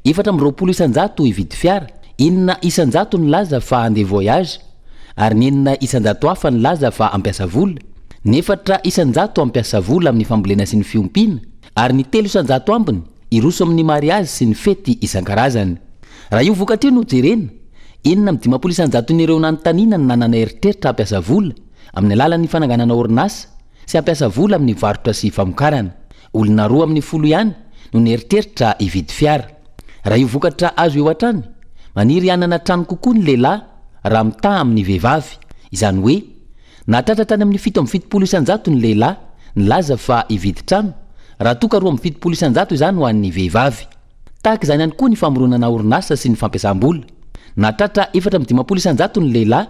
24% hividy fiara. 6% nilaza fa handeha voyage. Ary ny 6% hafa nilaza fa hampiasa vola. Ny 4% hampiasa vola amin'ny fambolena sy ny fiompiana. Ary ny 3% ambiny hiroso amin'ny mariazy sy ny fety isan-karazany. Raha io vokatra io no jerena, 56 isan-jaton'ireo nanontaniana no nanana eritreritra hampiasa vola amin'ny alalan'ny fananganana orinasa sy hampiasa vola amin'ny varotra sy famokarana. Olona roa amin'ny folo ihany no nieritreritra hividy fiara. Raha io vokatra azo io hatrany, maniry hanana trano kokoa ny lehilahy raha mitaha amin'ny vehivavy. Izany hoe, nahatratra hatrany amin'ny 77% ny lehilahy nilaza fa hividy trano, raha toa ka 72% izany ho an'ny vehivavy. Tahaka izany ihany koa ny famoronana orinasa sy ny fampiasam-bola. Nahatratra 54% ny lehilahy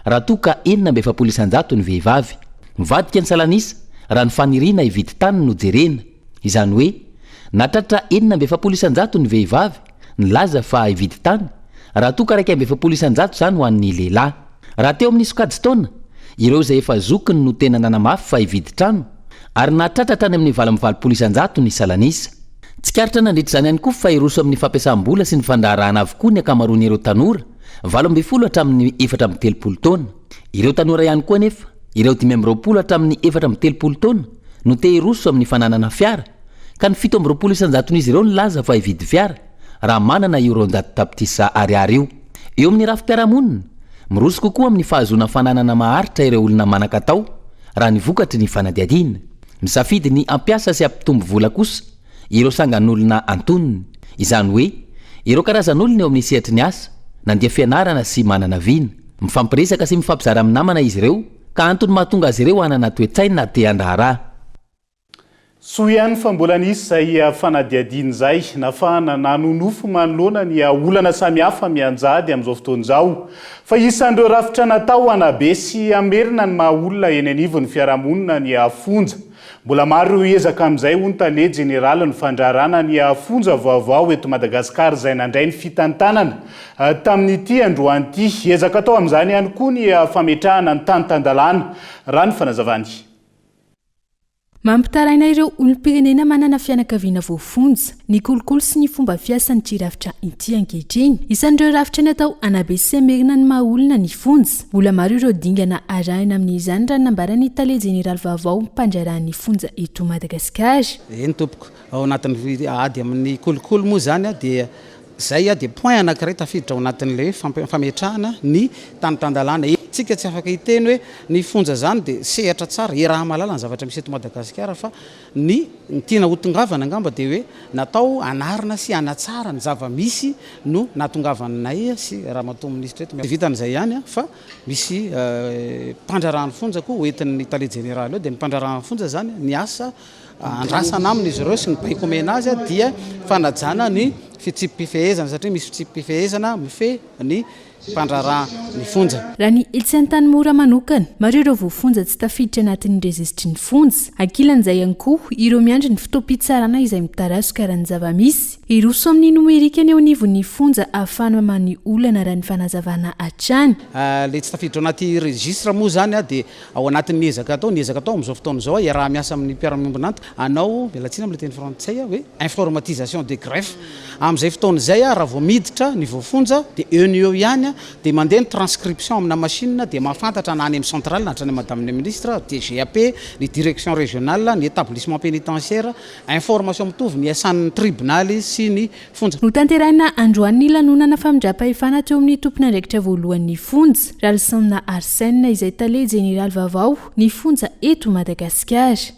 raha toa ka 46% ny vehivavy. Mivadika ny salan'isa raha ny faniriana hividy tany no jerena. Izany hoe, nahatratra 46% ny vehivavy nilaza fa hividy tany raha toa ka 41% izany ho an'ny lehilahy. Raha teo amin'ny sokajin-taona, ireo izay efa zokiny no tena nanamafy fa hividy trano ary nahatratra hatrany amin'ny 88% ny salan'isa. Tsikaritra nandritra izany ihany koa fa hiroso amin'ny fampiasam-bola sy ny fandraharahana avokoa ny ankamaroan'ireo tanora, 18 hatramin'ny 34 taona. Ireo tanora ihany koa anefa, ireo 25 hatramin'ny 34 taona, no te hiroso amin'ny fananana fiara, ka ny 27 isan-jaton'izy ireo nilaza fa hividy fiara raha manana io 200 tapitrisa ariary io. Eo amin'ny rafi-piarahamonina, miroso kokoa amin'ny fahazoana fananana maharitra ireo olona manan-katao, raha ny vokatry ny fanadihadiana. Misafidy ny hampiasa sy hampitombo vola kosa ireo sangan'olona antonony. Izany hoe, ireo karazan'olona eo amin'ny sehatry ny asa, nandia fianarana sy manana vina. Mifampiresaka sy mifampizara amin'ny namana izy ireo ka antony mahatonga azy ireo hanana toe-tsaina te handraharaha. Soa ihany fa mbola nisy izay fanadihadiana izay nafahana nanonofy manoloana ny olana samihafa mianjady amin'izao fotoana izao. Fa isan'ireo rafitra natao hanabe sy hamerina ny maha olona eny anivon'ny fiarahamonina ny fonja. Mbola maro ireo ezaka amin'izay hoy ny tale jeneralin'ny fandraharana ny fonja vaovao eto Madagasikara izay nandray ny fitantanana tamin'ity androany ity. Ezaka atao amin'izany ihany koa ny fametrahana ny tany tan-dalàna, raha ny fanazavany. Mampitaraina ireo olom-pirenena manana fianakaviana voafonja ny kolikoly sy ny fomba fiasan'ity rafitra ity ankehitriny. Isan'ireo rafitra natao hanabe sy hamerina ny maha olona ny fonja. Mbola maro ireo dingana arahina amin'izany raha ny nambaran'ny tale jeneraly vaovao mpandraharaha ny fonja eto Madagasikara. Eny tompoko, ao anatin'ny ady amin'ny kolikoly moa izany dia Izay dia point anankiray tafiditra ao anatin'ilay hoe fametrahana ny tany tan-dalàna. Tsika tsy afaka hiteny hoe ny fonja izany dia sehatra tsara, iaraha-mahalala ny zavatra misy eto Madagasikara fa ny ny tiana hotongavana angamba dia hoe natao hanarina sy hanatsara ny zava-misy no nahatongavanay sy Ramatoa Minisitra eto. Tsy vitan'izay ihany fa misy mpandraharahan'ny fonja koa hoentin'ny tale jeneraly eo dia ny mpandraharahan'ny fonja izany ny asa Andrasana aminy izy ireo sy ny baiko omena azy dia fanajana ny fitsipi-pifehezana satria misy fitsipi-pifehezana mifehy ny mpandraharaha ny fonja. Raha ny etsy Antanimora manokana, maro ireo voafonja tsy tafiditra anatin'ny rejistry ny fonja. Ankilan'izay ihany koa, ireo miandry ny fotoam-pitsarana izay mitarazoka raha ny zava-misy. Hiroso amin'ny nomerika ny eo anivon'ny fonja ahafahana mamaha ny olana raha ny fanazavana hatrany. Ilay tsy tafiditra ao anaty registre moa izany dia Ao anatin'ny ezaka atao, ny ezaka atao amin'izao fotoana izao, iaraha-miasa amin'ny mpiara-miombon'antoka, hanao, miala tsiny amin'ilay teny frantsay, hoe informatisation des greffes. Amin'izay fotoana izay, raha vao miditra ny voafonja dia eo no eo ihany zany dia mandeha ny transcription amina machine dia mahafantatra na any amin'ny centrale na hatrany madame le ministre, DGAP, ny direction régionale, ny établissement pénitentiaire, information mitovy ny iasan'ny tribonaly sy ny fonja. Notanterahina androany ny lanonana famindram-pahefana teo amin'ny tompon'andraikitra voalohan'ny fonja, Ralison Arsène izay tale jeneraly vaovao ny fonja eto Madagasikara.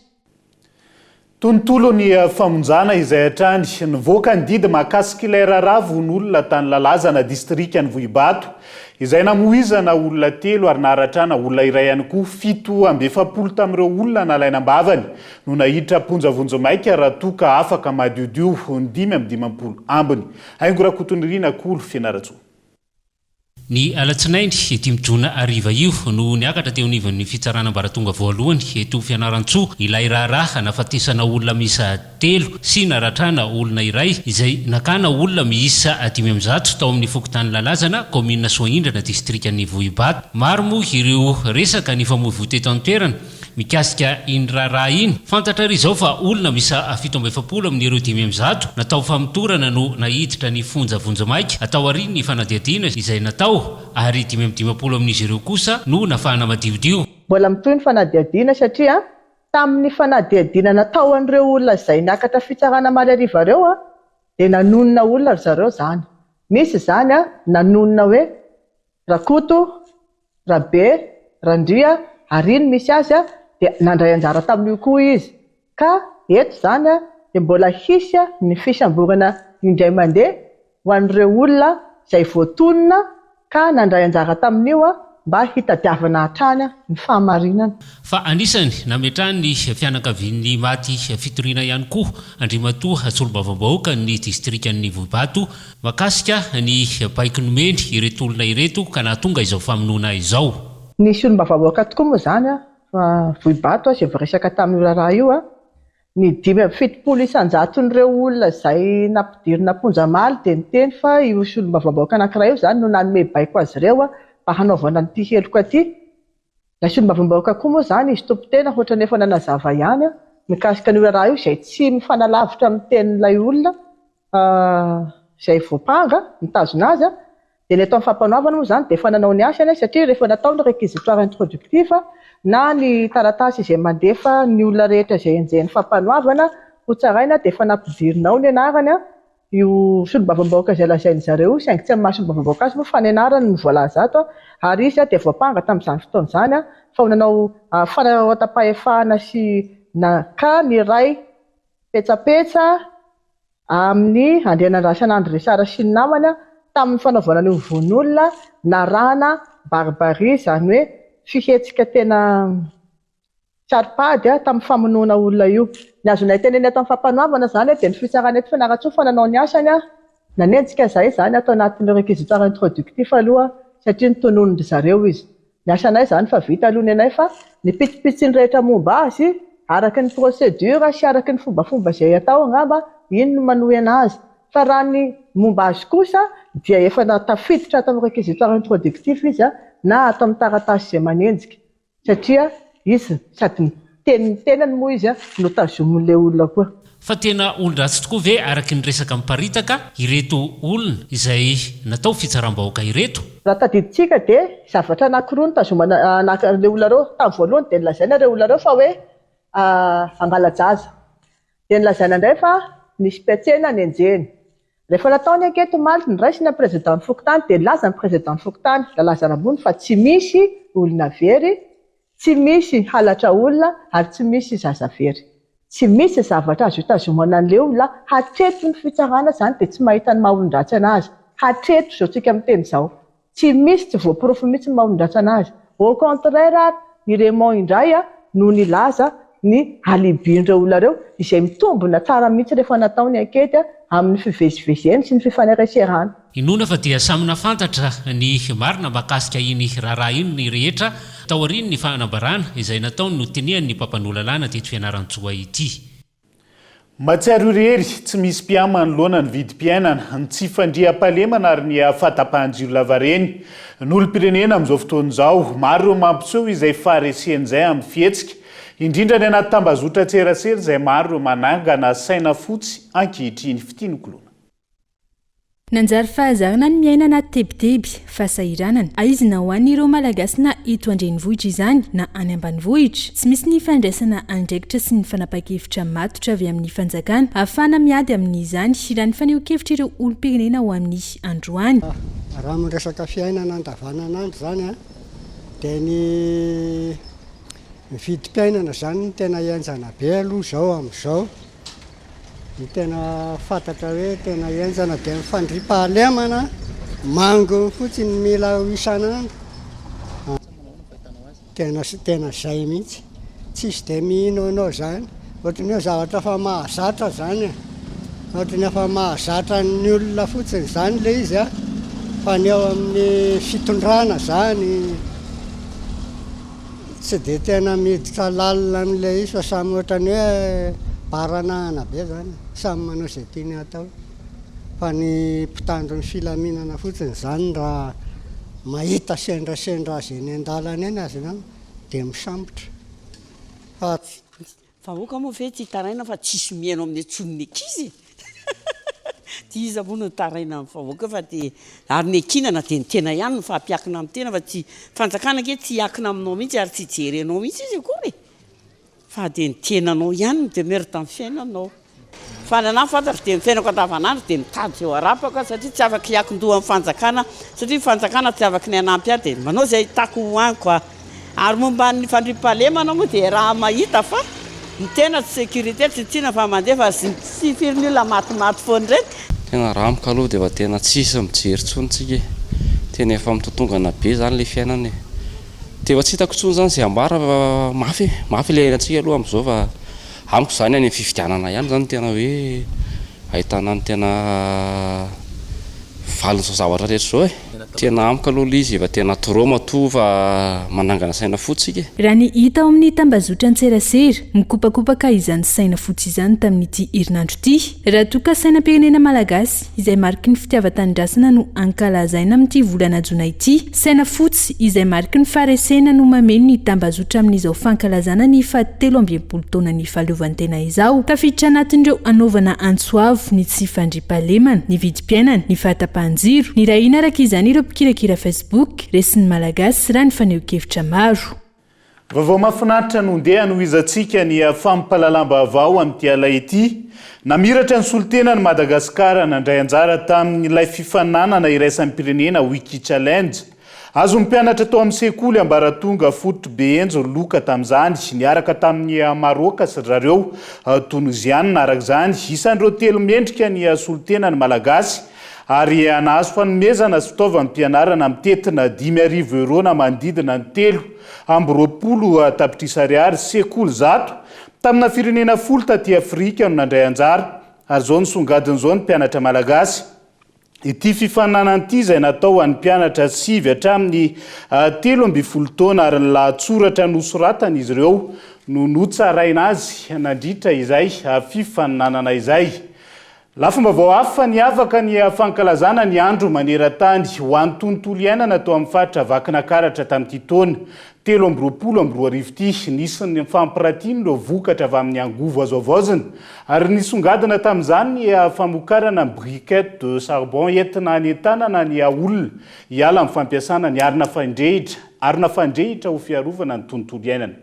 Tontolon'ny famonjana izay hatrany. Nivoaka ny didy mahakasika ilay raharaha vono olona tany Lalazana, distrikan'i Vohibato, izay namoizana olona telo ary naharatrana olona iray ihany koa. 47 tamin'ireo olona nalaina am-bavany no naiditra am-ponja vonjimaika raha toa ka afaka madiodio ny 55 ambiny. Haingo Rakotonirina Kolo, Fianarantsoa. Ny alatsinainy dimy jona hariva io no niakatra teo anivon'ny fitsarana ambaratonga voalohany eto Fianarantsoa ilay raharaha nahafatesana olona miisa telo sy naratrana olona iray izay nakana olona miisa 105 tao amin'ny fokontany Lalazana, kaominina Soaindrana, distrikan'i Vohibato. Maro moa ireo resaka nifamoivoy teto an-toerana Mikasika iny raharaha iny, fantatra ary izao fa olona miisa 47 amin'ireo 105 natao famotorana no naiditra ny fonja vonjimaika taorian'ny fanadihadiana izay natao ary 55 amin'izy ireo kosa no nafahana madiodio. Mbola mitohy ny fanadihadiana satria tamin'ny fanadihadiana natao an'ireo olona izay niakatra fitsarana omaly hariva ireo dia nanonona olona ry zareo izany. Misy izany nanonona hoe Rakoto, Rabe, Randria, ary iny misy azy dia nandray anjara tamin'io koa izy. Ka eto izany dia mbola hisy ny fisamborana indray mandeha ho an'ireo olona izay voatonona ka nandray anjara tamin'io mba hitadiavana hatrany ny fahamarinana. Fa anisany nametrahan'ny fianakavian'ny maty fitoriana ihany koa Andriamatoa Solombavambahoakan'ny distrikan'i Vohibato Mahakasika ny baiko nomeny ireto olona ireto ka nahatonga izao famonoana izao. Nisy olom-bavahoaka tokoa moa izany fa Vohibato izay voaresaka tamin'io raharaha io. Ny 75 isan-jaton'ireo olona izay nampidirina am-ponja omaly dia niteny fa io solombavambahoaka anankiray io izany no nanome baiko azy ireo mba hanaovana an'ity heloka ity. Ilay solombavambahoaka koa moa izany izy tompon-tena ohatran'ny efa nanazava ihany mikasika an'io raharaha io izay tsy mifanalavitra amin'ny tenin'ilay olona izay voampanga, mitazona azy, dia ny atao amin'ny fampanoavana moa izany dia efa nanao ny asany satria rehefa natao ny réquisitoire introductif na ny taratasy izay mandefa ny olona rehetra izay enjehin'ny fampanoavana ho tsaraina dia efa nampidirina ao ny anarany io solombavambahoaka izay lazain'ny zareo io saingy tsy amin'ny maha solombavambahoaka azy moa fa ny anarany no voalaza ato ary izy dia voampanga tamin'izany fotoana izany fa ho nanao fanararaotam-pahefana sy naka ny iray petsapetsa amin'i Andrianandrasana Andry Richard sy ny namany tamin'ny fanaovana an'io vono olona narahana barbarie, izany hoe fihetsika tena saro-pady tamin'ny famonoana olona io. Ny azonay tenenina eto amin'ny fampanoavana izany dia ny fitsarana eto Fianarantsoa fa nanao ny asany, nanenjika izahay izany ato anatin'ny réquisitoire introductif aloha satria notononin-dry zareo izy. Ny asanay izany fa vita aloha ny anay fa ny pitsopitsony rehetra momba azy araka ny procédure sy araka ny fombafomba izay atao angamba iny no manohy anazy fa raha ny momba azy kosa dia efa tafiditra ato amin'ny réquisitoire introductif izy na ato amin'ny taratasy izay manenjika satria izy sady miteny ny tenany moa izy no tazomin'ilay olona koa. Fa tena olon-dratsy tokoa ve araky ny resaka miparitaka ireto olona izay natao fitsaram-bahoaka ireto? Raha tadidintsika dia zavatra anankiroa no tazomana an'ireo olona ireo. Tamin'ny voalohany dia nolazaina ireo olona ireo fa hoe hangala-jaza. Dia nolazaina indray fa nisy mpiantsena nenjehiny. Rehefa natao ny enquête omaly, noraisina ny président ny fokontany dia nilaza ny président ny fokontany, Lalazana ambony fa tsy misy olona very, Tsy misy halatra olona ary tsy misy zaza very. Tsy misy zavatra azo itazomana an'ilay olona hatreto ny fitsarana izany dia tsy mahita ny maha olon-dratsy anazy. Hatreto izao tsika miteny izao. Tsy misy, tsy voaporofo mihitsy ny maha olon-dratsy anazy. Au contraire ary i Raymond indray no nilaza ny alibi-n'ireo olona ireo izay mitombina tsara mihitsy rehefa natao ny ankety amin'ny fivezivezeny sy ny fifaneraserany. Inoana fa dia samy nahafantatra ny marina mahakasika iny raharaha iny ny rehetra taorian'ny fanambarana izay nataony notinian'ny mpampanoa lalàna teto Fianarantsoa ity. Mahatsiaro irery, tsy misy mpiahy manoloana ny vidim-piainana, ny tsy fandriampahalemana ary ny fahatapahan-jiro lavareny. Ny olom-pirenena amin'izao fotoana izao, maro ireo mampiseho izay fahareseny izay amin'ny fihetsika, indrindra any anaty tambazotran-tserasera izay maro ireo manangana saina fotsy ankehitriny. Fitia Nokoloana. Nanjary fahazarana ny miaina anaty tebiteby, fahasahiranana. Aizina ho an'ireo Malagasy na eto an-drenivohitra izany na any ambanivohitra. Tsy misy ny fandraisana andraikitra sy ny fanapahan-kevitra matotra avy amin'ny fanjakana ahafahana miady amin'izany, raha ny fanehoan-kevitr'ireo olom-pirenena ho amin'ny androany. Raha amin'ny resaka fiainana andavanan'andro izany dia ny vidim-piainana izany no tena henjana be aloha izao amin'izao. Ny tena fantatra hoe tena henjana dia ny fandriampahalemana, manginy fotsiny ny mila ho isan'andro. Tena tena izay mihitsy. Tsisy dia mino anao izany. Ohatran'ny hoe zavatra efa mahazatra izany e. Ohatran'ny efa mahazatra ny olona fotsiny izany ilay izy a. Fa ny eo amin'ny fitondrana izany Tsy dia tena miditra lalina amin'ilay izy fa samy ohatran'ny hoe baranahana be izany e, samy manao izay tiany hatao. Fa ny mpitandro ny filaminana fotsiny izany raha mahita sendrasendra azy eny an-dalana eny aza angamba dia misambotra. Fa. Vahoaka moa ve tsy hitaraina fa tsisy mihaino amin'ny antson'ny ankizy e! Dia iza moa no hitaraina amin'ny vahoaka fa dia ary ny ankinana dia ny tena ihany no fampiakina amin'ny tena fa tsy fanjakana ange tsy hiakina aminao mihitsy ary tsy hijery anao mihitsy izy akory e! Fa dia ny tenanao ihany no demerda amin'ny fiainanao. Fa ny anah fantatro dia ny fiainako andavanandro dia mitady izay ho arapako aho satria tsy afaka hiakin-doha amin'ny fanjakana satria ny fanjakana tsy afaky ny hanampy ahy dia manao izay hitako hohaniko aho. Ary momba ny fandriampahalemana moa dia raha mahita fa ny tena tsy sécurité tsy tiana fa mandeha fa tsy firy ny olona matimaty foana ireny. Tena ramoka aloha dia efa tena tsisy mijery intsony tsika e! Tena efa mitotongana be zany le fiainana e! Dia efa tsy hitako intsony zany izay ambara fa mafy e! Mafy ilay iainantsika aloha amin'izao fa Amiko izany any amin'ny fifidianana ihany izany no tena hoe ahitana ny tena valin'izao zavatra rehetra izao e. Tena amiko aloha ilay izy efa tena trop matoa fa manangana saina fotsy isika e. Raha ny hita ao amin'ny tambazotran-tserasera, mikopakopaka izany saina fotsy izany tamin'ity herinandro ity. Raha toa ka sainam-pirenena malagasy, izay mariky ny fitiavan-tanindrazana no ankalazaina amin'ity volana jona ity, saina fotsy izay mariky ny faharesena no mameno ny tambazotra amin'izao fankalazana ny fahatelo 62 taonan'ny fahaleovantena izao. Tafiditra anatin'ireo anaovana antso avo ny tsy fandriampahalemana, ny vidim-piainana, ny fahatapahan-jiro. Nirahina araka izany ireo mpikirakira Facebook, resin'ny Malagasy raha ny fanehoan-kevitra maro. Vaovao mahafinaritra no ndeha hanohizantsika ny fampahalalam-baovao amin'ity alina ity. Namiratra ny solontenan'i Madagasikara nandray anjara tamin'ilay fifaninanana iraisam-pirenena Wiki Challenge. Azon'ny mpianatra tao amin'ny sekoly ambaratonga fototra Behenjy ny loka tamin'izany, niaraka tamin'ny Maroka sy ry zareo Tonizianina. Araka izany, isan'ireo telo mendrika ny solontenan'ny Malagasy ary nahazo fanomezana sy fitaovam-pianarana mitentina 5000 euros na manodidina ny 23 tapitrisa ariary, sekoly 100 tamina firenena folo taty Afrika no nandray anjara, ary izao nisongadina izao ny mpianatra malagasy. Ity fifaninanana ity izay natao ho an'ny mpianatra sivy hatramin'ny 13 taona ary ny lahatsoratra nosoratan'izy ireo no notsaraina azy nandritra izay fifaninanana izay. Lafim-baovao hafa niavaka ny fankalazana ny Andro maneran-tany ho an'ny tontolo iainana tao amin'ny faritra Vakinakaratra tamin'ity taona 2023 ity. Nisy ny fampiratiana ireo vokatra avy amin'ny angovo azo havaozina ary nisongadina tamin'izany ny famokarana ny briquette de charbon entina hanentanana ny olona hiala amin'ny fampiasana ny arina fandrehitra arina fandrehitra ho fiarovana ny tontolo iainana.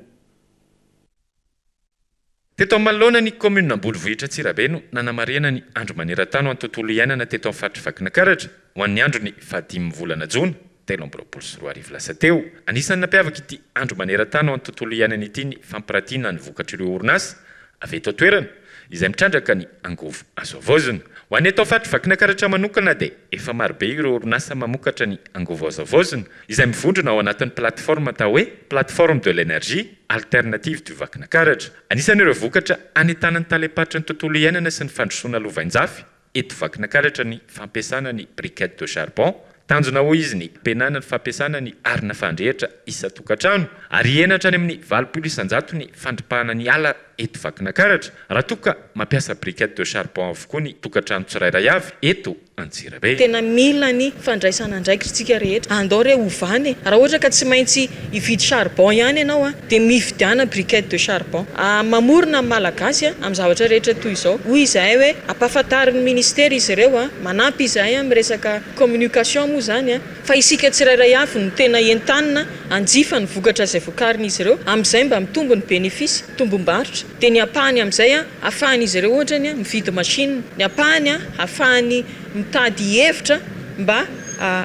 Teto manoloana ny kaominina Ambonivohitra Antsirabe no nanamarihana ny Andro maneran-tany ho an'ny tontolo iainana teto amin'ny faritr'i Vakinakaratra ho an'ny andron'ny fahadimin'ny volana jona 2023 lasa teo. Anisan'ny nampiavaka ity Andro maneran-tany ho an'ny tontolo iainana ity ny fampiratiana ny vokatr'ireo orinasa avy eto an-toerana izay mitrandraka ny angovo azo havaozina. Ho an'ny eto amin'ny faritr'i Vakinakaratra manokana dia efa marobe ireo orinasa mamokatra ny angovo azo havaozina izay mivondrona ao anatin'ny plateforme atao hoe Plateforme de l'énergie alternative du Vakinakaratra. Anisan'ireo vokatra anentanan'ny talem-paritry ny tontolo iainana sy ny fandrosoana lovainjafy eto Vakinakaratra ny fampiasana ny briquette de charbon. Tanjona hoy izy ny hampihenana ny fampiasana ny arina fandrehitra isan-tokantrano ary hihena hatrany amin'ny 80% ny fandripahana ny ala. eto Vakinakaratra raha toa ka mampiasa briquette de charbon avokoa ny tokantrano tsirairay avy eto Antsirabe. Tena mila ny fandraisana andraikitra tsika rehetra. Andao re ovana e. Raha ohatra ka tsy maintsy hividy charbon ihany ianao a, dia mividiana briquette de charbon. Mamorona ny Malagasy a, amin'ny zavatra rehetra toy izao. Hoy izahay hoe ampahafantarin'ny ministera izy ireo a, manampy izahay amin'ny resaka communication moa izany a, fa isika tsirairay avy no tena entanina hanjifa ny vokatra izay vokarin'izy ireo, amin'izay mba mitombo ny bénéfice, tombom-barotra. Dia ny ampahany amin'izay a, ahafahan'izy ireo ohatra ny mividy machine, ny ampahany ahafahany mitady hevitra mba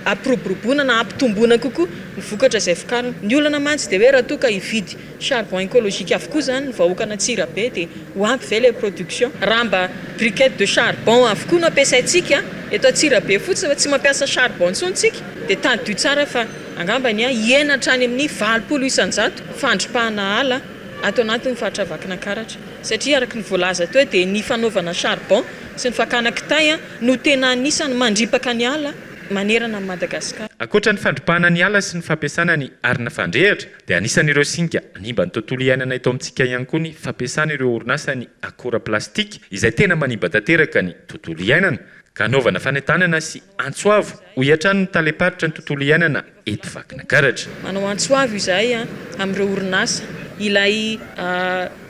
hampiroboroboana na hampitomboana kokoa ny vokatra izay vokarina. Ny olana mantsy dia hoe raha toa ka hividy charbon écologique avokoa izany ny vahoakan'Antsirabe dia ho ampy ve ilay production? Raha mba briquette de charbon avokoa no ampiasaintsika eto Antsirabe fotsiny fa tsy mampiasa charbon intsony tsika dia tadidio tsara fa angambany hihena hatrany amin'ny 80% fandripahana ala ato anatin'ny faritra Vakinankaratra satria araka ny voalaza teo dia ny fanaovana charbon sy ny fakana kitay no tena anisan'ny mandripaka ny ala manerana an'i Madagasikara. Ankoatra ny fandripahana ny ala sy ny fampiasana ny arina fandrehitra dia anisan'ireo singa manimba ny tontolo iainana eto amintsika ihany koa ny fampiasana ireo orinasa ny akora plastika izay tena manimba tanteraka ny tontolo iainana ka hanaovana fanentanana sy antso avo hoy hatrany ny talem-paritra ny tontolo iainana eto Vakinakaratra. Manao antso avo izahay amin'ireo orinasa ilay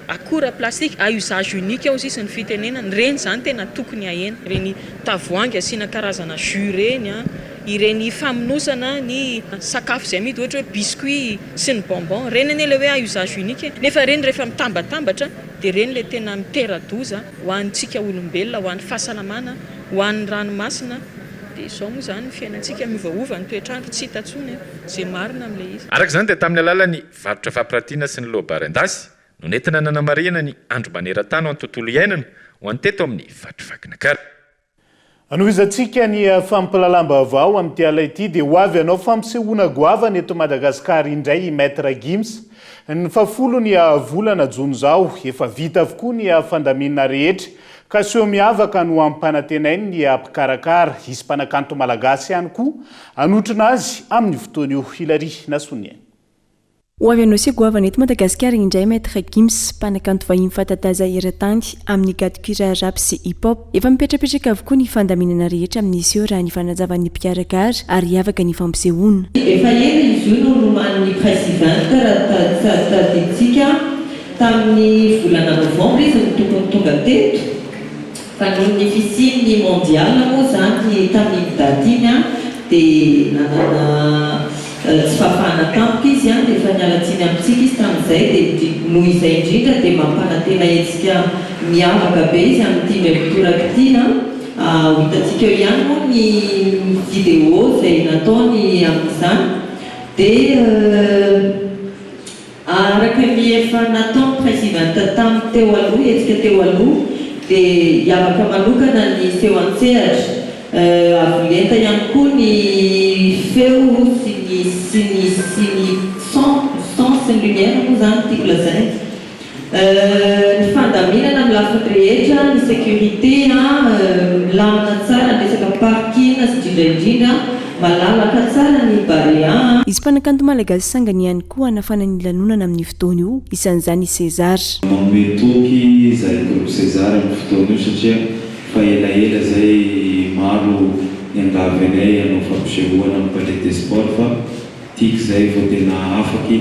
akora plastique à usage unique hozy izy ny fitenenana, ireny izany tena tokony hahena, ireny tavoahangy asiana karazana jus ireny, ireny famonosana ny sakafo izay amidy ohatra hoe biscuit sy ny bonbon, ireny anie ilay hoe à usage unique e, nefa ireny rehefa mitambatambatra dia ireny ilay tena mitera-doza ho antsika olombelona, ho an'ny fahasalamana, ho an'ny ranomasina. Dia izao moa izany ny fiainantsika, miovaova ny toetr'andro, tsy hita intsony izay marina amin'ilay izy. Araka izany dia tamin'ny alalan'ny varotra fampirantiana sy ny loabary an-dasy no nentina nanamarihana ny andro maneran-tany ho an'ny tontolo iainana ho an'ny teto amin'ny faritry Vakinankaratra. Anohizantsika ny fampilalam-baovao amin'ity alina ity dia ho avy hanao fampisehoana goavana eto Madagasikara indray i Maître Gims ny fahafolo ny volana jona izao. Efa vita avokoa ny fandaminana rehetra Ka seho miavaka no ampanantenainy ny mpikarakara. Hisy mpanakanto malagasy ihany koa hanotrona azy amin'io fotoana io. Hilary Nasoniaina. Ho avy hanao seho goavana eto Madagasikara indray Maître Gims, mpanakanto vahiny fanta-daza eran-tany amin'ny gadon-kira rap sy hip hop. Efa mipetrapetraka avokoa ny fandaminana rehetra amin'ny seho raha ny fanazavan'ny mpikarakara ary hiavaka ny fampisehoana. Efa ela izy io no nomanin'ny Press Event raha tadidintsika. Tamin'ny volana novambra izy no tokony tonga teto fa noho ny fisian'ny mondial moa izany tamin'iny daty iny dia nanana tsy fahafahana tampoka izy dia efa niala tsiny amintsika izy tamin'izay dia noho izay indrindra dia mampanantena hetsika miavaka be izy amin'ity indray mitoraka ity an! Ho hitantsika eo ihany moa ny vidéo izay nataony amin'izany dia Araka ny efa nataon'ny President tamin'ny teo aloha, hetsika teo aloha, dia hiavaka manokana ny seho an-tsehatra. Avo lenta ihany koa ny feo sy ny sy ny sy ny son, son sy ny lumière moa izany no tiako lazaina. Ny fandaminana amin'ny lafiny rehetra, ny sécurité, milamina tsara ny resaka parking sy indrindra indrindra malalaka tsara ny Barea. Hisy mpanakanto malagasy sangany ihany koa hanafana ny lanonana amin'io fotoana io, isan'izany i César. Manome toky izahay groupe César amin'ny fotoana io satria fa elaela izay maro niangavy anay hanao fampisehoana amin'ny Palais des Sports fa Tiako zay vao tena afaky,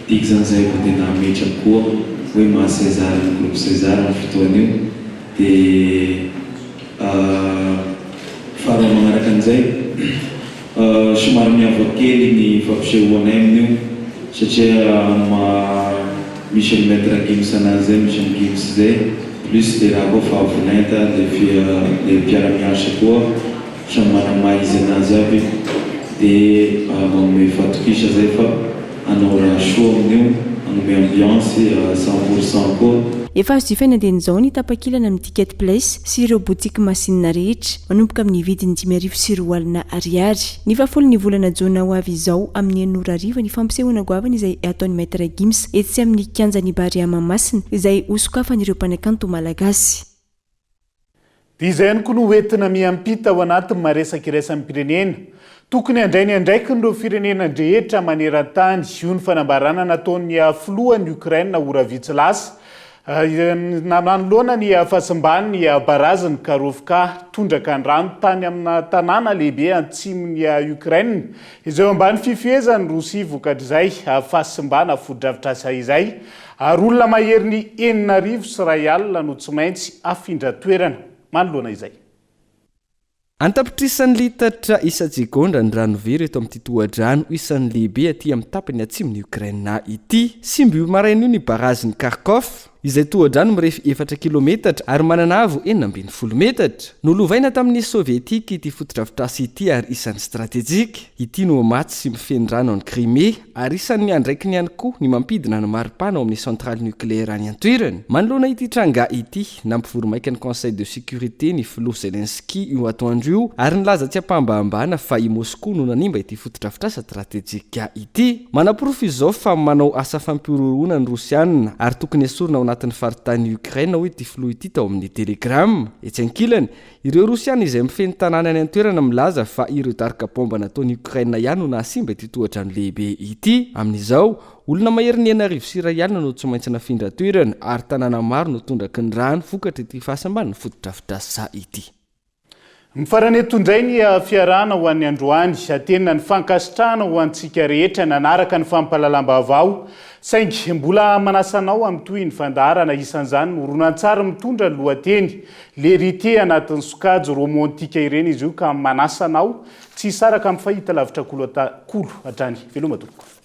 tiako zany zay vao tena hametraka koa hoe maha César ny groupe César amin'ny fotoana io de faharoa magnaraka an'izay somary miavaka kely ny fampisehoanay amin'io satria amin'ny maha misy an'i Maître Gims anazy zay, misy an'i Gims zay plus le raha koa fa avo lenta le le mpiara-miasa koa Samy manana maha izy anazy aby de magnome fatokisa zay fa hanao raha soa amin'io, hagnome ambiance 100% koa. Efa azo jifaina dieny izao ny tapakilana amin'ny Ticket Place sy ireo boutique masinina rehetra, manomboka amin'ny vidiny 2005 ariary. Ny fahafolon'ny volana jona ho avy izao amin'ny enina ora hariva ny fampisehoana goavana izay hataon'i Maître Gims etsy amin'ny kianjan'i Barea Mahamasina izay hosokafan'ireo mpanakanto malagasy. Dia izay ihany koa no hoentina miampita ao anatin'ny maresaka iraisam-pirenena. Tokony handray ny andraikiny ireo firenena drehetra maneran-tany. Io ny fanambarana nataon'ny filohan'i Ukraine ora vitsy lasa. Nanoloana ny fahasimban'ny barazin'i Karovka tondraka ny rano tany amina tanàna lehibe antsimon'i Ukraine, izay eo ambany fifehezan'i Rosia vokatr'izay fahasimbana fotodrafitrasa izay, ary olona maherin'ny 2100 no tsy maintsy afindra toerana manoloana izay. An-tapitrisany litatra isa-tsegondra ny rano very eto amin'ity tohadrano isan'ny lehibe aty amin'ny tapany atsimon'i Ukraine ity. Simba io maraina io ny barazin'i Kharkov, izay tohadrano mirefy efatra kilometatra ary manana avo 16 metatra. Nolovaina tamin'ny Sovietika ity fotodrafitrasa ity ary isan'ny stratejika. Ity no mamatsy sy mifehy ny rano any Crimée. Ary isan'ny andraikiny ihany koa ny mampidina ny maripana ao amin'ny centrale nucléaire any an-toerana. Manoloana ity tranga ity, nampivory maika ny Conseil de sécurité ny filoha Zelensky io atoandro io ary nilaza tsy am-pahambahambana fa i Moscou no nanimba ity fotodrafitrasa stratejika ity. Manaporofo izao fa manao asa fampihorohoroana ny Rosiana ary tokony esorina ao anatin'ny faritanin'i Ukraine hoy ity filoha ity tao amin'ny Telegram. Etsy ankilany, Ireo Rosiana izay mifehy ny tanàna any an-toerana milaza fa ireo daroka baomba nataon'i Ukraine ihany no nahasimba ity tohadrano lehibe ity. Amin'izao, olona maherin'ny 1061 no tsy maintsy nafindra toerana ary tanàna maro no tondraky ny rano vokatr'ity fahasamban'ny fotodrafitrasa ity. Mifarana eto indray ny fiarahana ho an'ny androany. Tena ny fankasitrahana ho antsika rehetra nanaraka ny fampahalalam-baovao Saingy mbola manasa anao amin'ny tohin'ny fandaharana, isan'izany ny horonantsary mitondra ny lohateny L'Héritier anatin'ny sokajy romantika ireny izy io ka manasa anao tsy hisaraka amin'ny fahitalavitra kolo kolo hatrany. Veloma tompoko.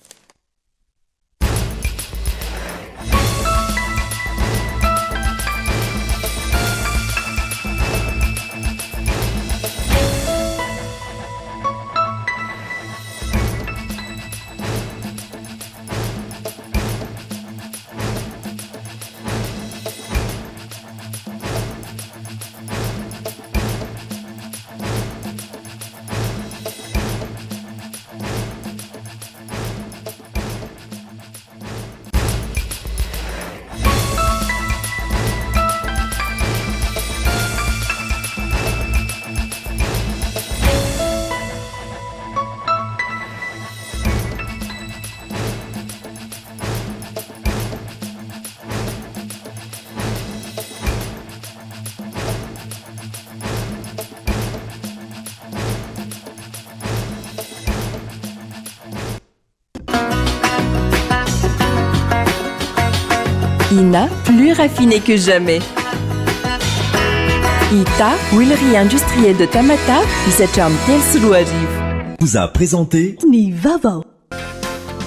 Ina, plus raffiné que jamais. Ita, huilerie industrielle de Tamatave, hisatra amin'ny 2003. Vous a présenté Ny vaovao.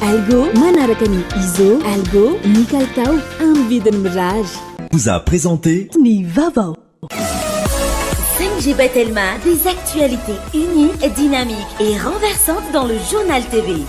Algo, manaraka ny ISO, Algo, ny kalitao amin'ny vidiny mirary. Vous a présenté Ny vaovao. 5G by Telma, des actualités uniques, dynamiques et renversantes dans le journal TV.